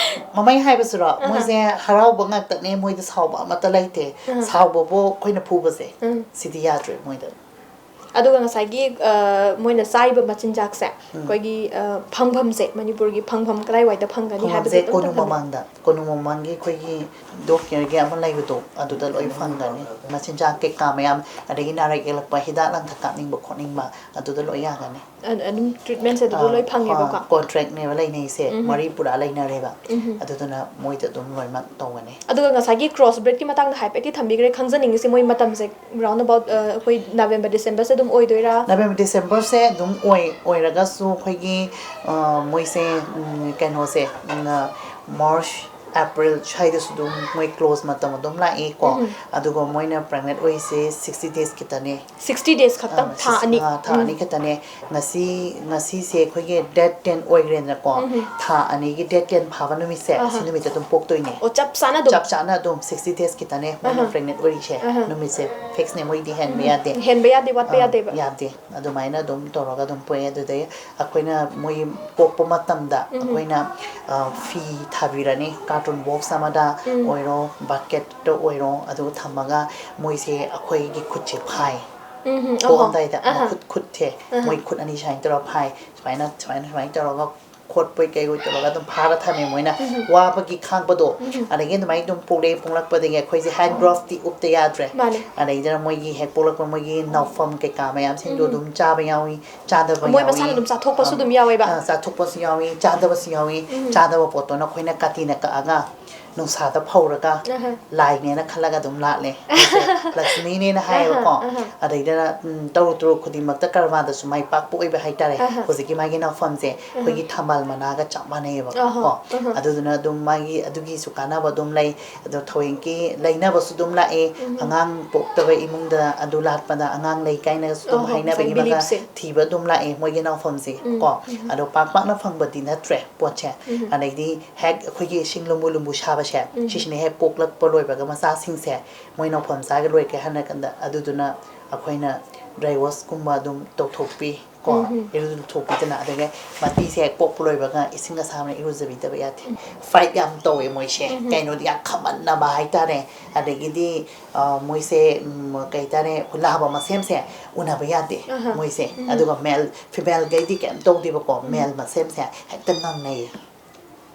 ꯃꯃꯩ ꯍꯥꯏꯕꯁꯤꯔꯣ? ꯑꯍ꯫ ꯃꯣꯏꯁꯦ ꯍꯔꯥꯎꯕ ꯉꯥꯛꯇꯅꯦ, ꯃꯣꯏꯗ ꯁꯥꯎꯕ ꯑꯃꯠꯇ ꯂꯩꯇꯦ꯫ ꯑꯍ꯫ ꯁꯥꯎꯕꯕꯨ ꯑꯩꯈꯣꯏꯅ ꯐꯨꯕꯁꯦ, ꯎꯝ꯫ ꯁꯤꯗꯤ ꯌꯥꯗ꯭ꯔꯦ ꯃꯣꯏꯗ꯫ ꯑꯗꯨꯒ ꯉꯁꯥꯏꯒꯤ, ꯑ, ꯃꯣꯏꯅ ꯆꯥꯔꯤꯕ ꯃꯆꯤꯟꯖꯥꯛꯁꯦ, ꯎꯝ꯫ ꯑꯩꯈꯣꯏꯒꯤ, ꯑ, ꯐꯪꯐꯝꯁꯦ, ꯃꯅꯤꯄꯨꯔꯒꯤ ꯐꯪꯐꯝ ꯀꯗꯥꯏꯋꯥꯏꯗ ꯐꯪꯒꯅꯤ ꯍꯥꯏꯕꯗꯨ ꯐꯪꯐꯝꯁꯦ ꯑꯝꯇ ꯀꯣꯅꯨꯡ ꯊꯝꯕꯤꯌꯨ꯫ ꯃꯃꯥꯡꯗ, ꯀꯣꯅꯨꯡ ꯃꯃꯥꯡꯒꯤ ꯑꯩꯈꯣꯏꯒꯤ ꯗꯣꯛ ꯀꯦꯌꯔꯒꯤ ꯑꯃ ꯂꯩꯕꯗꯣ, ꯑꯗꯨꯗ ꯂꯣꯏ ꯐꯪꯒꯅꯤ꯫ ꯃꯆꯤꯟꯖꯥꯛ ꯀꯩꯀꯥ ꯃꯌꯥꯝ, ꯑꯗꯒꯤ ꯅꯥꯔꯛ ꯌꯦꯛꯂꯛꯄ, ꯍꯤꯗꯥꯛ ꯂꯥꯡꯊꯛ ꯀꯥꯞꯅꯤꯡꯕ ꯈꯣꯠꯅꯤꯡꯕ, ꯑꯗꯨꯗ ꯂꯣꯏ ꯌꯥꯒꯅꯤ꯫ ꯑ-, ꯑꯗꯨꯝ ꯇ꯭ꯔꯤꯠꯃꯦꯟꯁꯦ ꯑꯗꯨꯗ ꯑ, ꯂꯣꯏ ꯐꯪꯉꯦꯕꯀꯣ? ꯑ, ꯀꯣꯟꯇ꯭ꯔꯦꯛꯅꯦꯕ ꯂꯩꯅꯩꯁꯦ, ꯎꯝ꯫ ꯃꯔꯤ ꯄꯨꯔꯥ ꯂꯩꯅꯔꯦꯕ꯫ ꯎꯝ꯫ ꯑꯗꯨꯗꯨꯅ ꯃꯣꯏꯗ ꯑꯗꯨꯝ ꯂꯣꯏꯅꯃꯛ ꯇꯧꯒꯅꯤ꯫ ꯑꯗꯨꯒ ꯉꯁꯥꯏꯒꯤ ꯀ꯭ꯔꯣꯁ ꯕ꯭ꯔꯤꯗꯀꯤ ꯃꯇꯥꯡꯗ ꯍꯥꯏꯐꯦꯠꯇꯤ ꯊꯝꯕꯤꯈ꯭ꯔꯦ, ꯈꯪꯖꯅꯤꯡꯉꯤꯁꯦ ꯃꯣꯏ ꯃꯇꯝꯁꯦ round about, ꯑ, ꯑꯩꯈꯣꯏ ꯅꯕꯦꯝꯕꯔ, ꯗꯤꯁꯦꯝꯕꯔꯁꯦ ꯑꯗꯨꯝ ꯑꯣꯏꯗꯣꯏꯔꯥ? ꯅꯕꯦꯝꯕꯔ, ꯗꯤꯁꯦꯝꯕꯔꯁꯦ ꯑꯗꯨꯝ ꯑꯣꯏ, ꯑꯣꯏꯔꯒꯁꯨ ꯑꯩꯈꯣꯏꯒꯤ, ꯑ, ꯃꯣꯏꯁꯦ, ꯎꯝ, ꯀꯩꯅꯣꯁꯦ, ꯎꯝ, ꯑ, ꯃꯥꯔꯆ, ꯑꯦꯄ꯭ꯔꯤꯜ ꯁ꯭ꯋꯥꯏꯗꯁꯨ ꯑꯗꯨꯝ ꯃꯣꯏ ꯀ꯭ꯂꯣꯖ ꯃꯇꯝ ꯑꯗꯨꯝ ꯂꯥꯛꯏꯀꯣ꯫ ꯎꯝ꯫ ꯑꯗꯨꯒ ꯃꯣꯏꯅ ꯄ꯭ꯔꯦꯒꯅꯦꯟ ꯑꯣꯏꯔꯤꯁꯦ sixty days ꯈꯤꯇꯅꯦ꯫ Sixty days ꯈꯛꯇꯪ, ꯑ, ꯊꯥ ꯁꯤꯛꯁ-, ꯑꯅꯤ? ꯑ, ꯊꯥ ꯎꯝ꯫ ꯑꯅꯤ ꯈꯛꯇꯅꯦ꯫ ꯉꯁꯤ, ꯉꯁꯤꯁꯦ ꯑꯩꯈꯣꯏꯒꯤ date ten ꯑꯣꯏꯈ꯭ꯔꯦꯗꯅꯀꯣ꯫ ꯎꯝ꯫ ꯊꯥ ꯑꯅꯤꯒꯤ date ten ꯐꯥꯕ ꯅꯨꯃꯤꯠꯁꯦ, ꯑꯍ꯫ ꯁꯤ ꯅꯨꯃꯤꯠꯇ ꯑꯗꯨꯝ ꯄꯣꯛꯇꯣꯏꯅꯦ꯫ ꯑꯣ, ꯆꯞ ꯆꯥꯅ ꯑꯗꯨꯝ? ꯆꯞ ꯆꯥꯅ ꯑꯗꯨꯝ sixty days ꯈꯤꯇꯅꯦ ꯃꯣꯏꯅ ꯑꯍ꯫ ꯄ꯭ꯔꯦꯒꯅꯦꯟ ꯑꯣꯏꯔꯤꯁꯦ꯫ ꯑꯍ꯫ ꯅꯨꯃꯤꯠꯁꯦ ꯐꯤꯛꯁꯅꯦ, ꯃꯣꯏꯗꯤ ꯍꯦꯟꯕ ꯎꯝ꯫ ꯌꯥꯗꯦ꯫ ꯍꯦꯟꯕ ꯌꯥꯗꯦ, ꯋꯥꯠꯄ ꯑ, ꯌꯥꯗꯦꯕ? ꯌꯥꯗꯦ꯫ ꯑꯗꯨꯃꯥꯏꯅ ꯑꯗꯨꯝ ꯇꯧꯔꯒ ꯑꯗꯨꯝ ꯄꯣꯛꯑꯦ꯫ ꯑꯗꯨꯗꯩ ꯑꯩꯈꯣꯏꯅ ꯃꯣꯏ ꯄꯣꯛꯄ ꯃꯇꯝꯗ ꯎꯝ꯫ ꯑꯩꯈꯣꯏꯅ, ꯑ, ꯐꯤ ꯊꯥꯕꯤꯔꯅꯤ, carton box ꯑꯃꯗ ꯎꯝ꯫ ꯑꯣꯏꯔꯣ, bucketꯇ ꯑꯣꯏꯔꯣ, ꯑꯗꯨꯒ ꯊꯝꯃꯒ ꯃꯣꯏꯁꯦ ꯑꯩꯈꯣꯏꯒꯤ ꯈꯨꯠꯁꯦ ꯐꯥꯏ꯫ ꯎꯝ, ꯎꯝ, ꯑꯍꯣ꯫ ꯄꯣꯛꯑꯝꯗꯥꯏꯗ ꯑꯍ꯫ ꯃꯈꯨꯠ, ꯈꯨꯠꯁꯦ ꯑꯍ꯫ ꯃꯣꯏ ꯈꯨꯠ ꯑꯅꯤ ꯁꯨꯃꯥꯏꯅ ꯇꯧꯔꯒ ꯐꯥꯏ, ꯁꯨꯃꯥꯏꯅ, ꯁꯨꯃꯥꯏꯅ, ꯁꯨꯃꯥꯏꯅ ꯇꯧꯔꯒ ꯈꯣꯠꯄꯣꯏ ꯀꯩꯕꯣꯏ ꯇꯧꯔꯒ ꯑꯗꯨꯝ ꯐꯥꯔ ꯊꯝꯃꯦ ꯃꯣꯏꯅ꯫ ꯎꯝ꯫ ꯋꯥꯕꯒꯤ ꯈꯥꯡꯕꯗꯣ, ꯎꯝ꯫ ꯑꯗꯒꯤ ꯑꯗꯨꯃꯥꯏꯅ ꯑꯗꯨꯝ ꯄꯣꯛꯂꯛꯑꯦ, ꯄꯣꯛꯂꯛꯄꯗꯒꯤ ꯑꯩꯈꯣꯏꯁꯦ hand gloveꯇꯤ ꯎꯞꯇ ꯌꯥꯗ꯭ꯔꯦ꯫ ꯃꯥꯅꯦ꯫ ꯑꯗꯩꯗ ꯃꯣꯏꯒꯤ ꯍꯦꯛ ꯄꯣꯛꯂꯛꯄ ꯃꯣꯏꯒꯤ ꯅꯥꯎꯐꯝ ꯀꯩꯀꯥ ꯃꯌꯥꯝꯁꯤꯡꯗꯣ ꯎꯝ꯫ ꯑꯗꯨꯝ ꯆꯥꯕ ꯌꯥꯎꯏ, ꯆꯥꯗꯕ ꯃꯣꯏ ꯌꯥꯎꯏ꯫ ꯃꯁꯥꯅ ꯑꯗꯨꯝ ꯆꯥꯊꯣꯛꯄꯁꯨ ꯑ, ꯑꯗꯨꯝ ꯌꯥꯎꯋꯦꯕ? ꯑ, ꯆꯥꯊꯣꯛꯄꯁꯨ ꯌꯥꯎꯏ, ꯆꯥꯗꯕꯁꯨ ꯌꯥꯎꯏ꯫ ꯎꯝ꯫ ꯆꯥꯗꯕ ꯄꯣꯠꯇꯨꯅ ꯑꯩꯈꯣꯏꯅ ꯀꯥꯇꯤꯅ ꯀꯛꯑꯒ ꯅꯨꯡꯁꯥꯗ ꯐꯧꯔꯒ ꯑꯍ꯫ ꯂꯥꯏꯅꯦꯅ ꯈꯜꯂꯒ ꯑꯗꯨꯝ ꯂꯥꯠꯂꯦ꯫ ꯑꯩꯁꯦ ꯂꯛꯁꯃꯤꯅꯦꯅ ꯍꯥꯏꯌꯦꯕꯀꯣ꯫ ꯑꯍ, ꯑꯍ꯫ ꯑꯗꯩꯗ, ꯎꯝ, ꯇꯧꯔꯨ ꯇꯧꯔꯨ ꯈꯨꯗꯤꯡꯃꯛꯇ ꯀꯔꯕꯥꯔꯗꯁꯨ ꯃꯥꯏ ꯄꯥꯛꯄ ꯑꯣꯏꯕ ꯍꯥꯏꯇꯥꯔꯦ꯫ ꯑꯍ꯫ ꯍꯧꯖꯤꯛꯀꯤ ꯃꯥꯒꯤ ꯅꯥꯎꯐꯝꯁꯦ ꯑꯍ꯫ ꯑꯩꯈꯣꯏꯒꯤ ꯊꯝꯕꯥꯜ ꯃꯅꯥꯒ ꯆꯞ ꯃꯥꯟꯅꯩꯌꯦꯕ ꯑꯍ, ꯀꯣ꯫ ꯑꯍ꯫ ꯑꯗꯨꯗꯨꯅ ꯑꯗꯨꯝ ꯃꯥꯒꯤ ꯑꯗꯨꯒꯤꯁꯨ ꯀꯥꯟꯅꯕ ꯑꯗꯨꯝ ꯂꯩ꯫ ꯑꯗꯣ ꯊꯧꯑꯣꯏꯡꯀꯤ ꯂꯩꯅꯕꯁꯨ ꯑꯗꯨꯝ ꯂꯥꯛꯑꯦ꯫ ꯎꯝ꯫ ꯑꯉꯥꯡ ꯄꯣꯛꯇꯕ ꯏꯃꯨꯡꯗ ꯑꯗꯨ ꯂꯥꯠꯄꯗ ꯑꯉꯥꯡ ꯂꯩ ꯀꯥꯏꯅꯒꯁꯨ ꯑꯗꯨꯝ ꯑꯍꯣ, ꯉꯁꯥꯏ ꯍꯥꯏꯅꯕꯒꯤ ꯃꯥꯒ beliefꯁꯦ꯫ ꯊꯤꯕ ꯑꯗꯨꯝ ꯂꯥꯛꯑꯦ ꯃꯣꯏꯒꯤ ꯅꯥꯎꯐꯝꯁꯦ ꯎꯝ, ꯀꯣ꯫ ꯎꯝ꯫ ꯑꯗꯣ ꯄꯥꯛ ꯄꯥꯛꯅ ꯐꯪꯕꯗꯤ ꯅꯠꯇ꯭ꯔꯦ ꯄꯣꯠꯁꯦ꯫ ꯎꯝ꯫ ꯑꯗꯩꯗꯤ ꯍꯦꯛ ꯑꯩꯈꯣꯏꯒꯤ ꯏꯁꯤꯡ ꯂꯨꯝꯕꯨ ꯂꯨꯝꯕꯨ ꯁꯥꯕꯁꯦ, ꯎꯝ꯫ ꯁꯤꯁꯤꯅ ꯍꯦꯛ ꯄꯣꯛꯂꯛꯄ ꯂꯣꯏꯕꯒ ꯃꯆꯥꯁꯤꯡꯁꯦ ꯃꯣꯏ ꯅꯥꯎꯐꯝ ꯆꯥꯒ ꯂꯣꯏꯔꯦ ꯍꯥꯏꯅ ꯀꯥꯟꯗ, ꯑꯗꯨꯗꯨꯅ ꯑꯩꯈꯣꯏꯅ dry washꯀꯨꯝꯕ ꯑꯗꯨꯝ ꯇꯧꯊꯣꯛꯄꯤ꯫ ꯀꯣ, ꯎꯝ, ꯎꯝ꯫ ꯏꯔꯨ ꯂꯨꯊꯣꯛꯄꯤꯗꯅ, ꯑꯗꯒꯤ ꯃꯊꯤꯁꯦ ꯍꯦꯛ ꯄꯣꯛꯄ ꯂꯣꯏꯕꯒ ꯏꯁꯤꯡ ꯑꯁꯥꯕꯅ ꯏꯔꯨꯖꯕꯤꯗꯕ ꯌꯥꯗꯦ꯫ ꯎꯝ꯫ Fight ꯌꯥꯝ ꯇꯧꯋꯦ ꯃꯣꯏꯁꯦ꯫ ꯎꯝ, ꯎꯝ꯫ ꯀꯩꯅꯣꯗꯤ ꯌꯥꯝ ꯈꯝꯍꯟꯅꯕ ꯍꯥꯏꯇꯥꯔꯦ꯫ ꯑꯗꯒꯤꯗꯤ, ꯑ, ꯃꯣꯏꯁꯦ, ꯎꯝ, ꯀꯩ ꯍꯥꯏꯇꯥꯔꯦ, ꯑꯩꯈꯣꯏ ꯂꯥꯕ ꯃꯁꯦꯝꯁꯦ ꯎꯅꯕ ꯌꯥꯗꯦ ꯑꯍꯥ꯫ ꯃꯣꯏꯁꯦ꯫ ꯎꯝ꯫ ꯑꯗꯨꯒ male, femaleꯒꯩꯗꯤ ꯀꯩꯝ ꯇꯧꯗꯦꯕꯀꯣ, ꯎꯝ꯫ Male ꯃꯁꯦꯝꯁꯦ ꯍꯦꯛꯇ ꯉꯪꯅꯩꯌꯦ꯫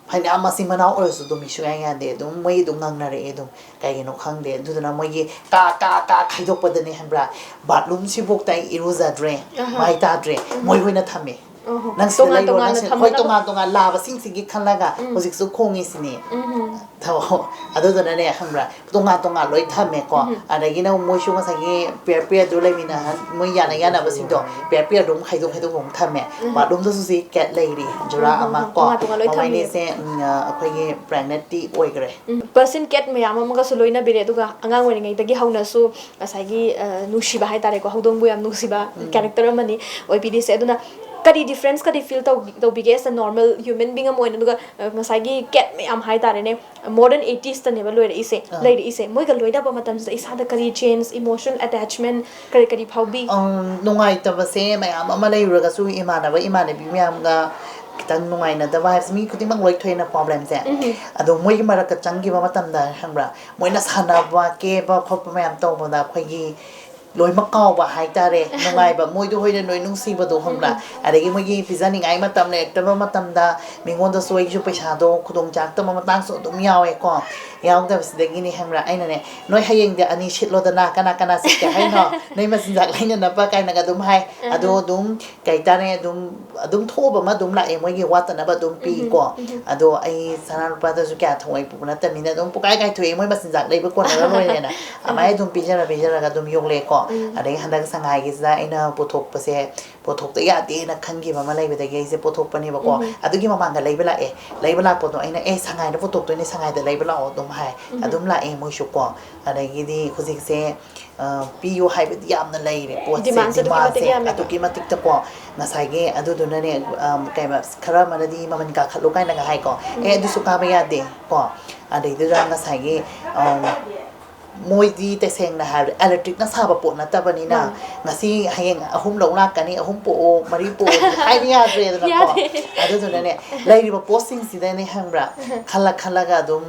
ꯐꯅꯌꯥꯝ ꯃꯆꯤꯟ ꯃꯅꯥꯎ ꯑꯣꯏꯔꯁꯨ ꯑꯗꯨꯝ ꯃꯤ ꯁꯨꯡꯌꯥ ꯌꯥꯗꯦ꯫ ꯑꯗꯨꯝ ꯃꯣꯏ ꯑꯗꯨꯝ ꯉꯪꯅꯔꯛꯑꯦ ꯑꯗꯨꯝ꯫ ꯀꯩꯒꯤꯅꯣ ꯈꯪꯗꯦ꯫ ꯑꯗꯨꯗꯨꯅ ꯃꯣꯏꯒꯤ ꯀꯥ, ꯀꯥ, ꯀꯥ ꯈꯥꯏꯗꯣꯛꯄꯗꯅꯦ ꯈꯪꯕ꯭ꯔꯥ? Bathroomꯁꯤꯐꯥꯎꯗ ꯑꯩ ꯏꯔꯨꯖꯗ꯭ꯔꯦ, ꯑꯍꯥ꯫ ꯃꯥꯏ ꯇꯥꯗ꯭ꯔꯦ꯫ ꯎꯝ꯫ ꯃꯣꯏ ꯑꯣꯏꯅ ꯊꯝꯃꯦ꯫ ꯑꯣꯍꯣ꯫ ꯅꯪ ꯁꯤꯗ ꯇꯣꯉꯥꯟ ꯂꯩꯔꯣ, ꯇꯣꯉꯥꯟꯅ ꯅꯪ ꯁꯤ-, ꯍꯣꯏ, ꯊꯝꯃꯒ? ꯇꯣꯉꯥꯟ ꯇꯣꯉꯥꯟ ꯂꯥꯕꯁꯤꯡꯁꯤꯒꯤ ꯈꯜꯂꯒ ꯎꯝ꯫ ꯍꯧꯖꯤꯛꯁꯨ ꯈꯣꯡꯉꯤꯁꯤꯅꯤ꯫ ꯎꯝ꯫ ꯊꯕꯛ-, ꯑꯗꯨꯗꯨꯅꯅꯦ ꯈꯪꯕ꯭ꯔꯥ? ꯇꯣꯉꯥꯟ ꯇꯣꯉꯥꯟ ꯂꯣꯏ ꯊꯝꯃꯦꯀꯣ꯫ ꯎꯝ꯫ ꯑꯗꯒꯤꯅ ꯃꯣꯏꯁꯨ ꯉꯁꯥꯏꯒꯤ pair pairꯗꯨ ꯂꯩꯃꯤꯟꯅꯍꯟ-, ꯃꯣꯏ ꯌꯥꯅ ꯌꯥꯅꯕꯁꯤꯡꯗꯣ pair pairꯗꯨ ꯑꯃꯨꯛ ꯈꯥꯏꯗꯣꯛ ꯈꯥꯏꯗꯣꯛ ꯑꯃꯨꯛ ꯊꯝꯃꯦ꯫ ꯎꯝ꯫ Bathroomꯗꯁꯨ ꯁꯤ cat ꯂꯩꯔꯤ, ꯖꯨꯔꯥ ꯎꯝ, ꯎꯝ, ꯑꯃ ꯎꯝ꯫ ꯀꯣ꯫ ꯇꯣꯉꯥꯟ ꯇꯣꯉꯥꯟ ꯂꯣꯏ ꯊꯝꯃꯤ꯫ ꯃꯕꯥꯏꯅꯤꯁꯦ, ꯎꯝ, ꯑ, ꯑꯩꯈꯣꯏꯒꯤ pregnantꯇꯤ ꯑꯣꯏꯈ꯭ꯔꯦ꯫ ꯎꯝ, Persian cat ꯃꯌꯥꯝ ꯑꯃꯒꯁꯨ ꯂꯣꯏꯅꯕꯤꯔꯦ, ꯑꯗꯨꯒ ꯑꯉꯥꯡ ꯑꯣꯏꯔꯤꯉꯩꯗꯒꯤ ꯍꯧꯅꯁꯨ ꯉꯁꯥꯏꯒꯤ, ꯑ, ꯅꯨꯡꯁꯤꯕ ꯍꯥꯏꯇꯥꯔꯦꯀꯣ, ꯍꯧꯗꯣꯡꯕꯨ ꯌꯥꯝ ꯅꯨꯡꯁꯤꯕ ꯎꯝ꯫ Character ꯑꯃꯅꯤ ꯑꯣꯏꯕꯤꯔꯤꯁꯦ꯫ ꯑꯗꯨꯅ ꯀꯔꯤ difference ꯀꯗꯤ feel ꯇꯧ-, ꯇꯧꯕꯤꯒꯦ as a normal human being ꯑꯃ ꯑꯣꯏꯅ? ꯑꯗꯨꯒ, ꯑ, ꯉꯁꯥꯏꯒꯤ cat ꯃꯌꯥꯝ ꯍꯥꯏꯇꯥꯔꯦꯅꯦ, more than eightiesꯇꯅꯦꯕ ꯂꯣꯏꯔꯛꯏꯁꯦ, ꯑꯥ꯫ ꯂꯩꯔꯛꯏꯁꯦ꯫ ꯃꯣꯏꯒ ꯂꯣꯏꯅꯕ ꯃꯇꯝꯁꯤꯗ ꯏꯁꯥꯗ ꯀꯔꯤ change, emotional attachment ꯀꯔꯤ ꯀꯔꯤ ꯐꯥꯎꯕꯤ? ꯑꯝ, ꯅꯨꯡꯉꯥꯏꯇꯕꯁꯦ ꯃꯌꯥꯝ ꯑꯃ ꯂꯩꯔꯨꯔꯒꯁꯨ ꯏꯃꯥꯟꯅꯕ ꯏꯃꯥꯟꯅꯕꯤ ꯃꯌꯥꯝꯒ ꯈꯤꯇꯪ ꯅꯨꯡꯉꯥꯏꯅꯗꯕ ꯍꯥꯏꯕꯁꯤ ꯃꯤ ꯈꯨꯗꯤꯡꯃꯛ ꯂꯣꯏ ꯊꯣꯛꯑꯦꯅ problemꯁꯦ꯫ ꯎꯝ꯫ ꯑꯗꯣ ꯃꯣꯏꯒꯤ ꯃꯔꯛꯇ ꯆꯪꯈꯤꯕ ꯃꯇꯝꯗ ꯈꯪꯕ꯭ꯔꯥ, ꯃꯣꯏꯅ ꯁꯥꯟꯅꯕ, ꯀꯦꯕ ꯈꯣꯠꯄ ꯃꯌꯥꯝ ꯇꯧꯕꯗ ꯑꯩꯈꯣꯏꯒꯤ ꯂꯣꯏꯅꯃꯛ ꯀꯥꯎꯕ ꯍꯥꯏꯇꯥꯔꯦ, ꯅꯨꯡꯉꯥꯏꯕ, ꯃꯣꯏꯗꯣ ꯍꯣꯏꯅ ꯂꯣꯏ ꯅꯨꯡꯁꯤꯕꯗꯣ ꯈꯪꯕ꯭ꯔꯥ? ꯎꯝ, ꯎꯝ꯫ ꯑꯗꯒꯤ ꯃꯣꯏꯒꯤ ꯄꯤꯖꯅꯤꯡꯉꯥꯏ ꯃꯇꯝ ꯂꯩꯔꯛꯇꯕ ꯃꯇꯝꯗ ꯃꯤꯉꯣꯟꯗꯁꯨ ꯑꯩꯒꯤꯁꯨ ꯄꯩꯁꯥꯗꯣ ꯈꯨꯗꯣꯡ ꯆꯥꯔꯛꯇꯕ ꯃꯇꯥꯡꯁꯨ ꯑꯗꯨꯝ ꯌꯥꯎꯋꯦꯀꯣ꯫ ꯌꯥꯎꯗꯕꯁꯤꯗꯒꯤꯅꯤ ꯈꯪꯕ꯭ꯔꯥ? ꯑꯩꯅꯅꯦ, "ꯅꯣꯏ ꯍꯌꯦꯡꯗꯤ ꯑꯅꯤ ꯁꯤꯠꯂꯣꯗꯅ, ꯀꯅꯥ ꯀꯅꯥ ꯁꯤꯠꯀꯦ ꯍꯥꯏꯅꯣ? ꯅꯣꯏ ꯃꯆꯤꯟꯖꯥꯛ ꯂꯩꯅꯅꯕ" ꯀꯥꯏꯅꯒ ꯑꯗꯨꯝ ꯍꯥꯏ꯫ ꯎꯝ, ꯑꯗꯣ ꯎꯝ꯫ ꯑꯗꯨꯝ ꯀꯩ ꯍꯥꯏꯇꯥꯔꯦ, ꯑꯗꯨꯝ, ꯑꯗꯨꯝ ꯊꯣꯛꯑꯕ ꯑꯃ ꯑꯗꯨꯝ ꯂꯥꯛꯑꯦ, ꯃꯣꯏꯒꯤ ꯋꯥꯠꯇꯅꯕ ꯑꯗꯨꯝ ꯎꯝ, ꯄꯤꯀꯣ꯫ ꯎꯝ꯫ ꯑꯗꯣ ꯑꯩ ꯁꯅꯥ ꯂꯨꯄꯥꯗꯁꯨ ꯀꯌꯥ ꯊꯋꯥꯏ ꯄꯨꯕ ꯅꯠꯇꯕꯅꯤꯅ ꯑꯗꯨꯝ ꯄꯨꯀꯥꯏ ꯀꯥꯏꯊꯣꯛꯑꯦ, ꯃꯣꯏ ꯃꯆꯤꯟꯖꯥꯛ ꯂꯩꯕ ꯀꯣꯟꯅꯔ ꯂꯣꯏꯔꯦꯅ꯫ ꯑꯗꯨꯃꯥꯏꯅ ꯑꯗꯨꯝ ꯄꯤꯖꯔ ꯄꯤꯖꯔꯒ ꯑꯗꯨꯝ ꯌꯣꯛꯂꯛꯑꯦꯀꯣ꯫ ꯎꯝ꯫ ꯑꯗꯒꯤ ꯍꯟꯗꯛ ꯁꯉꯥꯏꯒꯤꯁꯤꯗ ꯑꯩꯅ ꯄꯨꯊꯣꯛꯄꯁꯦ, ꯄꯨꯊꯣꯛꯇ ꯌꯥꯗꯦꯅ ꯈꯟꯈꯤꯕ ꯑꯃ ꯂꯩꯕꯗꯒꯤ ꯑꯩꯁꯦ ꯄꯨꯊꯣꯛꯄꯅꯦꯕꯀꯣ꯫ ꯎꯝ꯫ ꯑꯗꯨꯒꯤ ꯃꯃꯥꯡꯗ ꯂꯩꯕ ꯂꯥꯛꯑꯦ꯫ ꯂꯩꯕ ꯂꯥꯛꯄꯗꯣ ꯑꯩꯅ, "ꯑꯦ, ꯁꯉꯥꯏꯗ ꯄꯨꯊꯣꯛꯇꯣꯏꯅꯦ, ꯁꯉꯥꯏꯗ ꯂꯩꯕ ꯂꯥꯛꯑꯣ" ꯑꯗꯨꯝ ꯍꯥꯏ꯫ ꯎꯝ꯫ ꯑꯗꯨꯝ ꯂꯥꯛꯑꯦ ꯃꯣꯏꯁꯨꯀꯣ꯫ ꯑꯗꯒꯤꯗꯤ ꯍꯧꯖꯤꯛꯁꯦ, ꯑ, ꯄꯤꯌꯨ ꯍꯥꯏꯕꯗꯤ ꯌꯥꯝꯅ ꯂꯩꯔꯦ ꯄꯣꯠꯁꯦ, demandꯁꯦ ꯑꯗꯨꯛꯀꯤ ꯃꯇꯤꯛ demandꯁꯦ ꯌꯥꯝꯃꯦꯕ꯫ ꯑꯗꯨꯛꯀꯤ ꯃꯇꯤꯛꯇꯀꯣ꯫ ꯉꯁꯥꯏꯒꯤ ꯑꯗꯨꯗꯨꯅꯅꯦ, ꯑ, ꯀꯩ ꯍꯥꯏꯕ, ꯈꯔ ꯑꯃꯅꯗꯤ ꯃꯃꯜ ꯀꯥꯈꯠꯂꯨ ꯀꯥꯏꯅꯒ ꯍꯥꯏꯀꯣ꯫ ꯎꯝ꯫ "ꯑꯦ, ꯑꯗꯨꯁꯨ ꯀꯥꯕ ꯌꯥꯗꯦ" ꯀꯣ꯫ ꯑꯗꯩꯗꯨꯗ ꯉꯁꯥꯏꯒꯤ, ꯑ, ꯃꯣꯏꯗꯤ ꯇꯁꯦꯡꯅ ꯍꯥꯏꯔꯕꯗ ꯏꯂꯦꯛꯇ꯭ꯔꯤꯛꯅ ꯁꯥꯕ ꯄꯣꯠ ꯅꯠꯇꯕꯅꯤꯅ, ꯃꯥꯅꯦ. ꯉꯁꯤ ꯍꯌꯦꯡ ꯑꯍꯨꯝ ꯂꯧ ꯂꯥꯛꯀꯅꯤ, ꯑꯍꯨꯝ ꯄꯣꯛꯑꯣ, ꯃꯔꯤ ꯄꯣꯛꯑꯣ ꯍꯥꯏꯕ ꯌꯥꯗ꯭ꯔꯦꯗꯅꯀꯣ. ꯌꯥꯗꯦ. ꯑꯗꯨꯗꯨꯅꯅꯦ, ꯂꯩꯔꯤꯕ ꯄꯣꯠꯁꯤꯡꯁꯤꯗꯅꯦ, ꯈꯪꯕ꯭ꯔꯥ, ꯈꯜꯂ ꯈꯜꯂꯒ ꯑꯗꯨꯝ,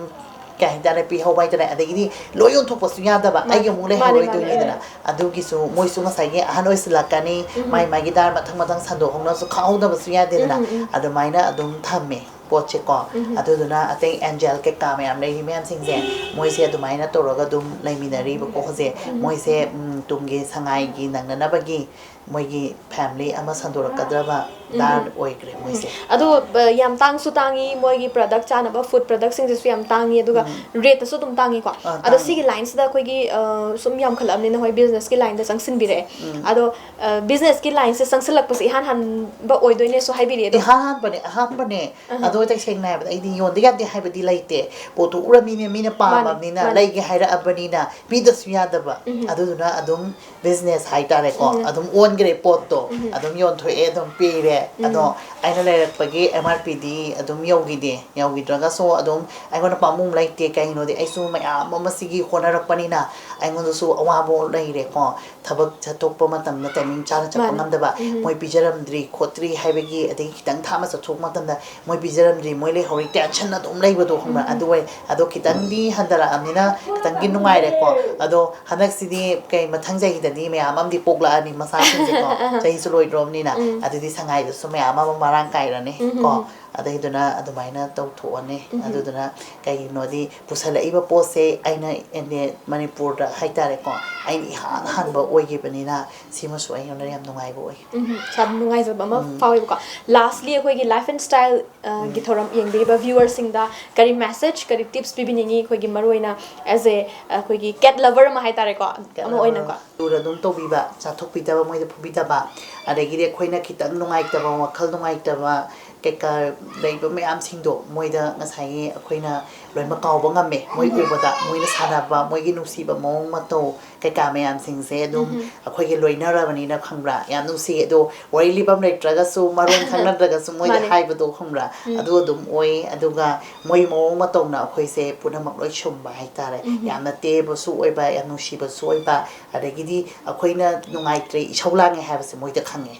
ꯀꯩ ꯍꯥꯏꯇꯥꯔꯦ, ꯄꯤꯍꯧꯕ ꯍꯥꯏꯇꯥꯔꯦ. ꯑꯗꯒꯤꯗꯤ ꯂꯣꯏ ꯌꯣꯟꯊꯣꯛꯄꯁꯨ ꯌꯥꯗꯕ, ꯃꯥꯅꯦ. ꯑꯩꯒꯤ ꯑꯃꯨꯛ ꯃꯥꯅꯦ, ꯂꯩꯍꯧꯔꯣꯏꯗꯣꯏꯅꯤꯗꯅ. ꯃꯥꯅꯦ. ꯑꯗꯨꯒꯤꯁꯨ ꯃꯣꯏꯁꯨ ꯉꯁꯥꯏꯒꯤ ꯑꯍꯟ ꯑꯣꯏꯁꯤꯜꯂꯛꯀꯅꯤ, ꯃꯥꯏ ꯃꯥꯏꯒꯤ ꯗꯥꯔ ꯃꯊꯪ ꯃꯊꯪ ꯁꯟꯗꯣꯛꯍꯧꯅꯕꯁꯨ ꯈꯪꯍꯧꯗꯕꯁꯨ ꯌꯥꯗꯦꯗꯅ. ꯎꯝ, ꯎꯝ. ꯑꯗꯨꯃꯥꯏꯅ ꯑꯗꯨꯝ ꯊꯝꯃꯦ ꯄꯣꯠꯁꯦꯀꯣ. ꯑꯗꯨꯗꯨꯅ ꯑꯇꯩ ꯑꯦꯟꯖꯦꯜ ꯀꯩꯀꯥ ꯃꯌꯥꯝ ꯂꯩꯔꯤ ꯃꯌꯥꯝꯁꯤꯡꯁꯦ, ꯃꯣꯏꯁꯦ ꯑꯗꯨꯃꯥꯏꯅ ꯇꯧꯔꯒ ꯑꯗꯨꯝ ꯂꯩꯃꯤꯟꯅꯔꯤꯕꯀꯣ ꯍꯧꯖꯤꯛ. ꯃꯣꯏꯁꯦ, ꯎꯝ, ꯇꯨꯡꯒꯤ ꯁꯉꯥꯏꯒꯤ ꯅꯪꯅꯅꯕꯒꯤ ꯃꯣꯏꯒꯤ ꯐꯦꯃꯤꯂꯤ ꯑꯃ ꯁꯟꯗꯣꯔꯛꯀꯗꯕ ꯗꯥꯔ ꯑꯣꯏꯈ꯭ꯔꯦ ꯃꯣꯏꯁꯦ. ꯑꯗꯣ, ꯑ, ꯌꯥꯝ ꯇꯥꯡꯁꯨ ꯇꯥꯡꯉꯤ, ꯃꯣꯏꯒꯤ ꯄ꯭ꯔꯗꯛ ꯆꯥꯅꯕ ꯐꯨꯗ ꯄ꯭ꯔꯗꯛꯁꯤꯡꯁꯤꯁꯨ ꯌꯥꯝ ꯇꯥꯡꯉꯤ, ꯑꯗꯨꯒ ꯔꯦꯠꯇꯁꯨ ꯑꯗꯨꯝ ꯇꯥꯡꯉꯤꯀꯣ. ꯑꯥ, ꯑꯗꯣ ꯇꯥꯡꯉꯤ. ꯁꯤꯒꯤ ꯂꯥꯏꯟꯁꯤꯗ ꯑꯩꯈꯣꯏꯒꯤ, ꯑ, ꯁꯨꯝ ꯌꯥꯝꯈꯠꯂꯛꯑꯕꯅꯤꯅ, ꯍꯣꯏ, ꯕꯤꯖꯤꯅꯦꯁꯀꯤ ꯂꯥꯏꯟꯗ ꯆꯪꯁꯤꯟꯕꯤꯔꯛꯑꯦ. ꯑꯗꯣ, ꯑ, ꯕꯤꯖꯤꯅꯦꯁꯀꯤ ꯂꯥꯏꯟꯁꯦ ꯆꯪꯁꯤꯜꯂꯛꯄꯁꯦ ꯏꯍꯥꯟ ꯍꯥꯟꯕ ꯑꯣꯏꯗꯣꯏꯅꯦꯁꯨ ꯍꯥꯏꯕꯤꯔꯛꯑꯦ ꯑꯗꯣ. ꯏꯍꯥꯟ ꯍꯥꯟꯕꯅꯦ, ꯑꯍꯥꯟꯕꯅꯦ. ꯑꯗꯣ ꯇꯁꯦꯡꯅ ꯍꯥꯏꯕꯗ ꯑꯩꯗꯤ ꯌꯣꯟꯗ ꯌꯥꯗꯦ ꯍꯥꯏꯕꯗꯤ ꯂꯩꯇꯦ. ꯄꯣꯠꯇꯨ ꯎꯔꯝꯃꯤꯅꯦ, ꯃꯤꯅ ꯄꯥꯝꯃꯕꯅꯤꯅ, ꯃꯥꯅꯦ. ꯂꯩꯒꯦ ꯍꯥꯏꯔꯛꯑꯕꯅꯤꯅ ꯄꯤꯗꯁꯨ ꯌꯥꯗꯕ. ꯑꯗꯨꯗꯨꯅ ꯑꯗꯨꯝ ꯕꯤꯖꯤꯅꯦꯁ ꯍꯥꯏꯇꯥꯔꯦꯀꯣ, ꯑꯗꯨꯝ ꯑꯣꯟꯈ꯭ꯔꯦ ꯄꯣꯠꯇꯣ. ꯑꯗꯨꯝ ꯌꯣꯟꯊꯣꯛꯑꯦ, ꯑꯗꯨꯝ ꯄꯤꯔꯦ. ꯑꯗꯣ ꯑꯩꯅ ꯂꯩꯔꯛꯄꯒꯤ ꯑꯦꯝ ꯑꯥꯔ ꯄꯤꯗꯤ ꯑꯗꯨꯝ ꯌꯧꯈꯤꯗꯦ. ꯌꯧꯈꯤꯗ꯭ꯔꯒꯁꯨ ꯑꯗꯨꯝ ꯑꯩꯉꯣꯟꯗ ꯄꯥꯝꯃꯨꯕ ꯂꯩꯇꯦ. ꯀꯩꯒꯤꯅꯣꯗꯤ ꯑꯩꯁꯨ ꯃꯌꯥꯝ ꯑꯃ ꯁꯤꯒꯤ ꯍꯣꯠꯅꯔꯛꯄꯅꯤꯅ ꯑꯩꯉꯣꯟꯗꯁꯨ ꯑꯋꯥꯕ ꯂꯩꯔꯦꯀꯣ. ꯊꯕꯛ ꯆꯠꯊꯣꯛꯄ ꯃꯇꯝꯗ ꯇꯥꯏꯃꯤꯡ ꯆꯥꯅ ꯆꯠꯄ ꯃꯥꯅꯦ. ꯉꯝꯗꯕ, ꯃꯣꯏ ꯄꯤꯖꯔꯝꯗ꯭ꯔꯤ ꯈꯣꯠꯇ꯭ꯔꯤ ꯍꯥꯏꯕꯒꯤ, ꯑꯗꯒꯤ ꯈꯤꯇꯪ ꯊꯥꯞꯅ ꯆꯠꯊꯣꯛꯄ ꯃꯇꯝꯗ ꯃꯣꯏ ꯄꯤꯖꯔꯝꯗ꯭ꯔꯤ, ꯃꯣꯏ ꯂꯩꯍꯧꯔꯤ, ꯇꯦꯟꯁꯟ ꯑꯗꯨꯝ ꯂꯩꯕꯗꯣ, ꯈꯪꯕ꯭ꯔꯥ? ꯑꯗꯨ ꯑꯣꯏ. ꯑꯗꯣ ꯈꯤꯇꯪꯗꯤ ꯍꯟꯊꯔꯛꯑꯕꯅꯤꯅ ꯈꯤꯇꯪꯗꯤ ꯅꯨꯡꯉꯥꯏꯔꯦꯀꯣ. ꯑꯗꯣ ꯍꯟꯗꯛꯁꯤꯗꯤ ꯀꯩ, ꯃꯊꯪ ꯆꯍꯤꯗꯗꯤ ꯃꯌꯥꯝ ꯑꯃꯗꯤ ꯄꯣꯛꯂꯛꯑꯅꯤ ꯃꯆꯥꯁꯤꯡꯁꯦꯀꯣ. ꯆꯍꯤꯁꯨ ꯂꯣꯏꯗ꯭ꯔꯣꯕꯅꯤꯅ. ꯑꯗꯨꯗꯤ ꯁꯉꯥꯏꯗꯨꯁꯨ ꯃꯌꯥꯝ ꯑꯃ ꯃꯔꯥꯡ ꯀꯥꯏꯔꯅꯤ ꯀꯣ. ꯑꯗꯩꯗꯨꯅ ꯑꯗꯨꯃꯥꯏꯅ ꯇꯧꯊꯣꯛꯑꯅꯤ. ꯑꯗꯨꯗꯨꯅ ꯀꯩꯒꯤꯅꯣꯗꯤ ꯄꯨꯁꯜꯂꯛꯏꯕ ꯄꯣꯠꯁꯦ ꯑꯩꯅ ꯏꯟꯗꯤꯌꯥ, ꯃꯅꯤꯄꯨꯔꯗ ꯍꯥꯏꯇꯥꯔꯦꯀꯣ, ꯑꯩꯅ ꯏꯍꯥꯟ ꯍꯥꯟꯕ ꯑꯣꯏꯈꯤꯕꯅꯤꯅ ꯁꯤꯃꯁꯨ ꯑꯩꯉꯣꯟꯗ ꯌꯥꯝ ꯅꯨꯡꯉꯥꯏꯕ ꯑꯣꯏ. ꯎꯝ, ꯏꯁꯥꯗ ꯅꯨꯡꯉꯥꯏꯖꯕ ꯑꯃ ꯐꯥꯎꯋꯦꯕꯀꯣ. ꯂꯥꯁꯂꯤ, ꯑꯩꯈꯣꯏꯒꯤ ꯂꯥꯏꯐ ꯑꯦꯟ ꯁ꯭ꯇꯥꯏꯜ, ꯑ, ꯒꯤ ꯊꯧꯔꯝ ꯌꯦꯡꯕꯤꯔꯤꯕ ꯚ꯭ꯌꯨꯋꯔꯁꯤꯡꯗ ꯀꯔꯤ ꯃꯦꯁꯦꯖ, ꯀꯔꯤ ꯇꯤꯞꯁ ꯄꯤꯕꯤꯅꯤꯡꯉꯤ? ꯑꯩꯈꯣꯏꯒꯤ ꯃꯔꯨꯑꯣꯏꯅ ꯑꯦꯁ ꯑꯦ, ꯑꯩꯈꯣꯏꯒꯤ ꯀꯦꯠ ꯂꯚꯔ ꯑꯃ ꯍꯥꯏꯇꯥꯔꯦꯀꯣ, ꯑꯃ ꯑꯣꯏꯅꯀꯣ. ꯂꯨꯅ ꯑꯗꯨꯝ ꯇꯧꯕꯤꯕ, ꯆꯥꯊꯣꯛꯄꯤꯗꯕ, ꯃꯣꯏꯗ ꯐꯨꯕꯤꯗꯕ, ꯑꯗꯒꯤꯗꯤ ꯑꯩꯈꯣꯏꯅ ꯈꯤꯇꯪ ꯅꯨꯡꯉꯥꯏꯇꯕ, ꯋꯥꯈꯜ ꯅꯨꯡꯉꯥꯏꯇꯕ, ꯀꯩꯀꯥ ꯂꯩꯕ ꯃꯌꯥꯝꯁꯤꯡꯗꯣ ꯃꯣꯏꯗ ꯉꯁꯥꯏꯒꯤ ꯑꯩꯈꯣꯏꯅ ꯂꯣꯏꯅꯃꯛ ꯀꯥꯎꯕ ꯉꯝꯃꯦ꯫ ꯃꯣꯏ ꯎꯕꯗ ꯃꯣꯏꯅ ꯁꯥꯟꯅꯕ, ꯃꯣꯏꯒꯤ ꯅꯨꯡꯁꯤꯕ ꯃꯑꯣꯡ ꯃꯇꯧ ꯀꯩꯀꯥ ꯃꯌꯥꯝꯁꯤꯡꯁꯦ ꯑꯗꯨꯝ ꯑꯩꯈꯣꯏꯒꯤ ꯂꯣꯏꯅꯔꯕꯅꯤꯅ, ꯈꯪꯕ꯭ꯔꯥ, ꯌꯥꯝ ꯅꯨꯡꯁꯤ꯫ ꯑꯗꯣ ꯋꯥꯔꯤ ꯂꯤꯐꯝ ꯂꯩꯇ꯭ꯔꯒꯁꯨ, ꯃꯔꯣꯟ ꯈꯪꯅꯗ꯭ꯔꯒꯁꯨ ꯃꯣꯏꯗ ꯃꯥꯅꯦ꯫ ꯍꯥꯏꯕꯗꯣ, ꯈꯪꯕ꯭ꯔꯥ, ꯑꯗꯨ ꯑꯗꯨꯝ ꯑꯣꯏ꯫ ꯑꯗꯨꯒ ꯃꯣꯏ ꯃꯑꯣꯡ ꯃꯇꯧꯅ ꯑꯩꯈꯣꯏꯁꯦ ꯄꯨꯝꯅꯃꯛ ꯂꯣꯏ ꯁꯨꯝꯕ ꯍꯥꯏꯇꯥꯔꯦ꯫ ꯌꯥꯝꯅ ꯇꯦꯕꯁꯨ ꯑꯣꯏꯕ, ꯌꯥꯝ ꯅꯨꯡꯁꯤꯕꯁꯨ ꯑꯣꯏꯕ, ꯑꯗꯒꯤꯗꯤ ꯑꯩꯈꯣꯏꯅ ꯅꯨꯡꯉꯥꯏꯇ꯭ꯔꯦ, ꯏꯁꯧ ꯂꯥꯡꯉꯦ ꯍꯥꯏꯕꯁꯦ ꯃꯣꯏꯗ ꯈꯪꯉꯦ꯫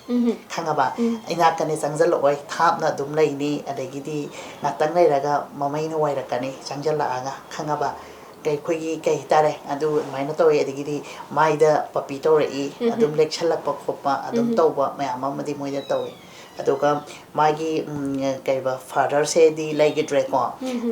ꯈꯪꯉꯕ? ꯏꯅꯥꯛꯀꯅꯦ ꯆꯪꯁꯤꯜꯂꯛꯑꯣꯏ, ꯊꯥꯞꯅ ꯑꯗꯨꯝ ꯂꯩꯅꯤ꯫ ꯑꯗꯒꯤꯗꯤ ꯉꯥꯛꯇꯪ ꯂꯩꯔꯒ ꯃꯃꯩꯅ ꯋꯥꯏꯔꯛꯀꯅꯤ ꯆꯪꯁꯤꯜꯂꯛꯑꯒ, ꯈꯪꯉꯕ? ꯑꯩꯈꯣꯏꯒꯤ ꯀꯩ ꯍꯥꯏꯇꯥꯔꯦ, ꯑꯗꯨ ꯑꯗꯨꯃꯥꯏꯅ ꯇꯧꯋꯦ꯫ ꯑꯗꯒꯤꯗꯤ ꯃꯥꯏꯗ ꯄꯞꯄꯤ ꯇꯧꯔꯛꯏ, ꯑꯗꯨꯝ ꯂꯦꯛꯁꯜꯂꯛꯄ ꯈꯣꯠꯄ ꯑꯗꯨꯝ ꯇꯧꯕ ꯃꯌꯥꯝ ꯑꯃꯗꯤ ꯃꯣꯏꯗ ꯇꯧꯋꯦ꯫ ꯑꯗꯨꯒ ꯃꯥꯒꯤ, ꯎꯝ, ꯀꯩꯕ, ꯐꯥꯗꯔꯁꯦꯗꯤ ꯂꯩꯈꯤꯗ꯭ꯔꯦꯀꯣ꯫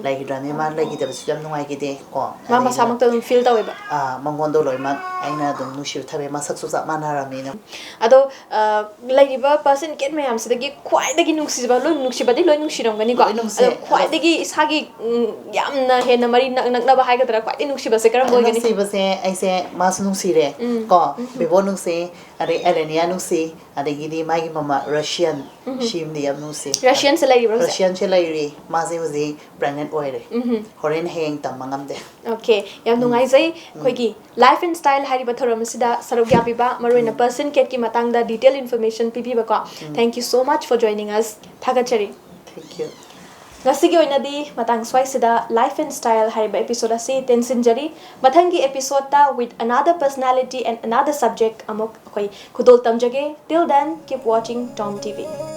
ꯂꯩꯈꯤꯗ꯭ꯔꯕꯅꯤꯅ ꯃꯥ ꯂꯩꯈꯤꯗꯕꯁꯨ ꯌꯥꯝ ꯅꯨꯡꯉꯥꯏꯈꯤꯗꯦ ꯀꯣ꯫ ꯃꯥ ꯑꯗꯒꯤꯗꯤ ꯃꯁꯥꯃꯛꯇ ꯑꯗꯨꯝ ꯐꯤꯜ ꯇꯧꯋꯦꯕ꯫ ꯑꯥ, ꯃꯉꯣꯟꯗ ꯂꯣꯏꯅꯃꯛ ꯑꯩꯅ ꯑꯗꯨꯝ ꯅꯨꯡꯁꯤꯕ ꯊꯝꯃꯦ, ꯃꯁꯛꯁꯨ ꯆꯞ ꯃꯥꯟꯅꯔꯕꯅꯤꯅ꯫ ꯑꯗꯣ, ꯑ, ꯂꯩꯔꯤꯕ ꯄꯔꯁꯟ ꯀꯦꯠ ꯃꯌꯥꯝꯁꯤꯗꯒꯤ ꯈ꯭ꯋꯥꯏꯗꯒꯤ ꯅꯨꯡꯁꯤꯕ, ꯂꯣꯏ ꯅꯨꯡꯁꯤꯕꯗꯤ ꯂꯣꯏ ꯅꯨꯡꯁꯤꯔꯝꯒꯅꯤꯀꯣ? ꯂꯣꯏ ꯅꯨꯡꯁꯤ꯫ ꯑꯗꯣ ꯑꯗꯣ ꯈ꯭ꯋꯥꯏꯗꯒꯤ ꯏꯁꯥꯒꯤ, ꯎꯝ, ꯌꯥꯝꯅ ꯍꯦꯟꯅ ꯃꯔꯤ ꯅꯛ-, ꯅꯛꯅꯕ ꯍꯥꯏꯒꯗ꯭ꯔꯥ, ꯈ꯭ꯋꯥꯏꯗꯒꯤ ꯅꯨꯡꯁꯤꯕꯁꯦ ꯀꯔꯝꯕ ꯈ꯭ꯋꯥꯏ ꯑꯣꯏꯒꯅꯤ? ꯅꯨꯡꯁꯤꯕꯁꯦ ꯑꯩꯁꯦ ꯃꯥꯁꯨ ꯅꯨꯡꯁꯤꯔꯦ ꯀꯣ꯫ ꯕꯤꯕꯣ ꯅꯨꯡꯁꯤ, ꯑꯗꯩ ꯑꯦꯂꯦꯅꯤꯌꯥ ꯅꯨꯡꯁꯤ, ꯑꯗꯒꯤꯗꯤ ꯃꯥꯒꯤ ꯃꯃꯥ ꯔꯁꯤꯌꯥꯟ, ꯁꯤꯃꯗꯤ ꯌꯥꯝ ꯅꯨꯡꯁꯤ꯫ ꯔꯁꯤꯌꯥꯟꯁꯦ ꯂꯩꯔꯤꯕ꯭ꯔꯣ ꯍꯧꯖꯤꯛ? ꯔꯁꯤꯌꯥꯟꯁꯦ ꯂꯩꯔꯤ꯫ ꯃꯥꯁꯦ ꯍꯧꯖꯤꯛ ꯄ꯭ꯔꯦꯒꯅꯦꯟ ꯑꯣꯏꯔꯦ꯫ ꯍꯣꯔꯦꯟ ꯍꯌꯦꯡ ꯇꯝꯕ ꯉꯝꯗꯦ꯫ ꯑꯣꯀꯦ, ꯌꯥꯝ ꯅꯨꯡꯉꯥꯏꯖꯩ꯫ ꯑꯩꯈꯣꯏꯒꯤ Life and Style ꯍꯥꯏꯔꯤꯕ ꯊꯧꯔꯝ ꯑꯁꯤꯗ ꯁꯔꯨꯛ ꯌꯥꯕꯤꯕ, ꯃꯔꯨꯑꯣꯏꯅ ꯄꯔꯁꯟ ꯀꯦꯠꯀꯤ ꯃꯇꯥꯡꯗ ꯗꯤꯇꯦꯜ ꯏꯟꯐꯣꯔꯃꯦꯁꯟ ꯄꯤꯕꯤꯕꯀꯣ꯫ Thank you so much for joining us. ꯊꯥꯒꯠꯆꯔꯤ꯫ Thank you. ꯉꯁꯤꯒꯤ ꯑꯣꯏꯅꯗꯤ ꯃꯇꯥꯡ ꯁ꯭ꯋꯥꯏꯁꯤꯗ Life and Style ꯍꯥꯏꯔꯤꯕ ꯑꯦꯄꯤꯁꯣꯗ ꯑꯁꯤ ꯇꯦꯟꯁꯤꯟꯖꯔꯤ꯫ ꯃꯊꯪꯒꯤ ꯑꯦꯄꯤꯁꯣꯗꯇ with another personality and another subject ꯑꯃꯨꯛ ꯑꯩꯈꯣꯏ ꯈꯨꯗꯣꯜ ꯇꯝꯖꯒꯦ꯫ Till then, keep watching Tom T V.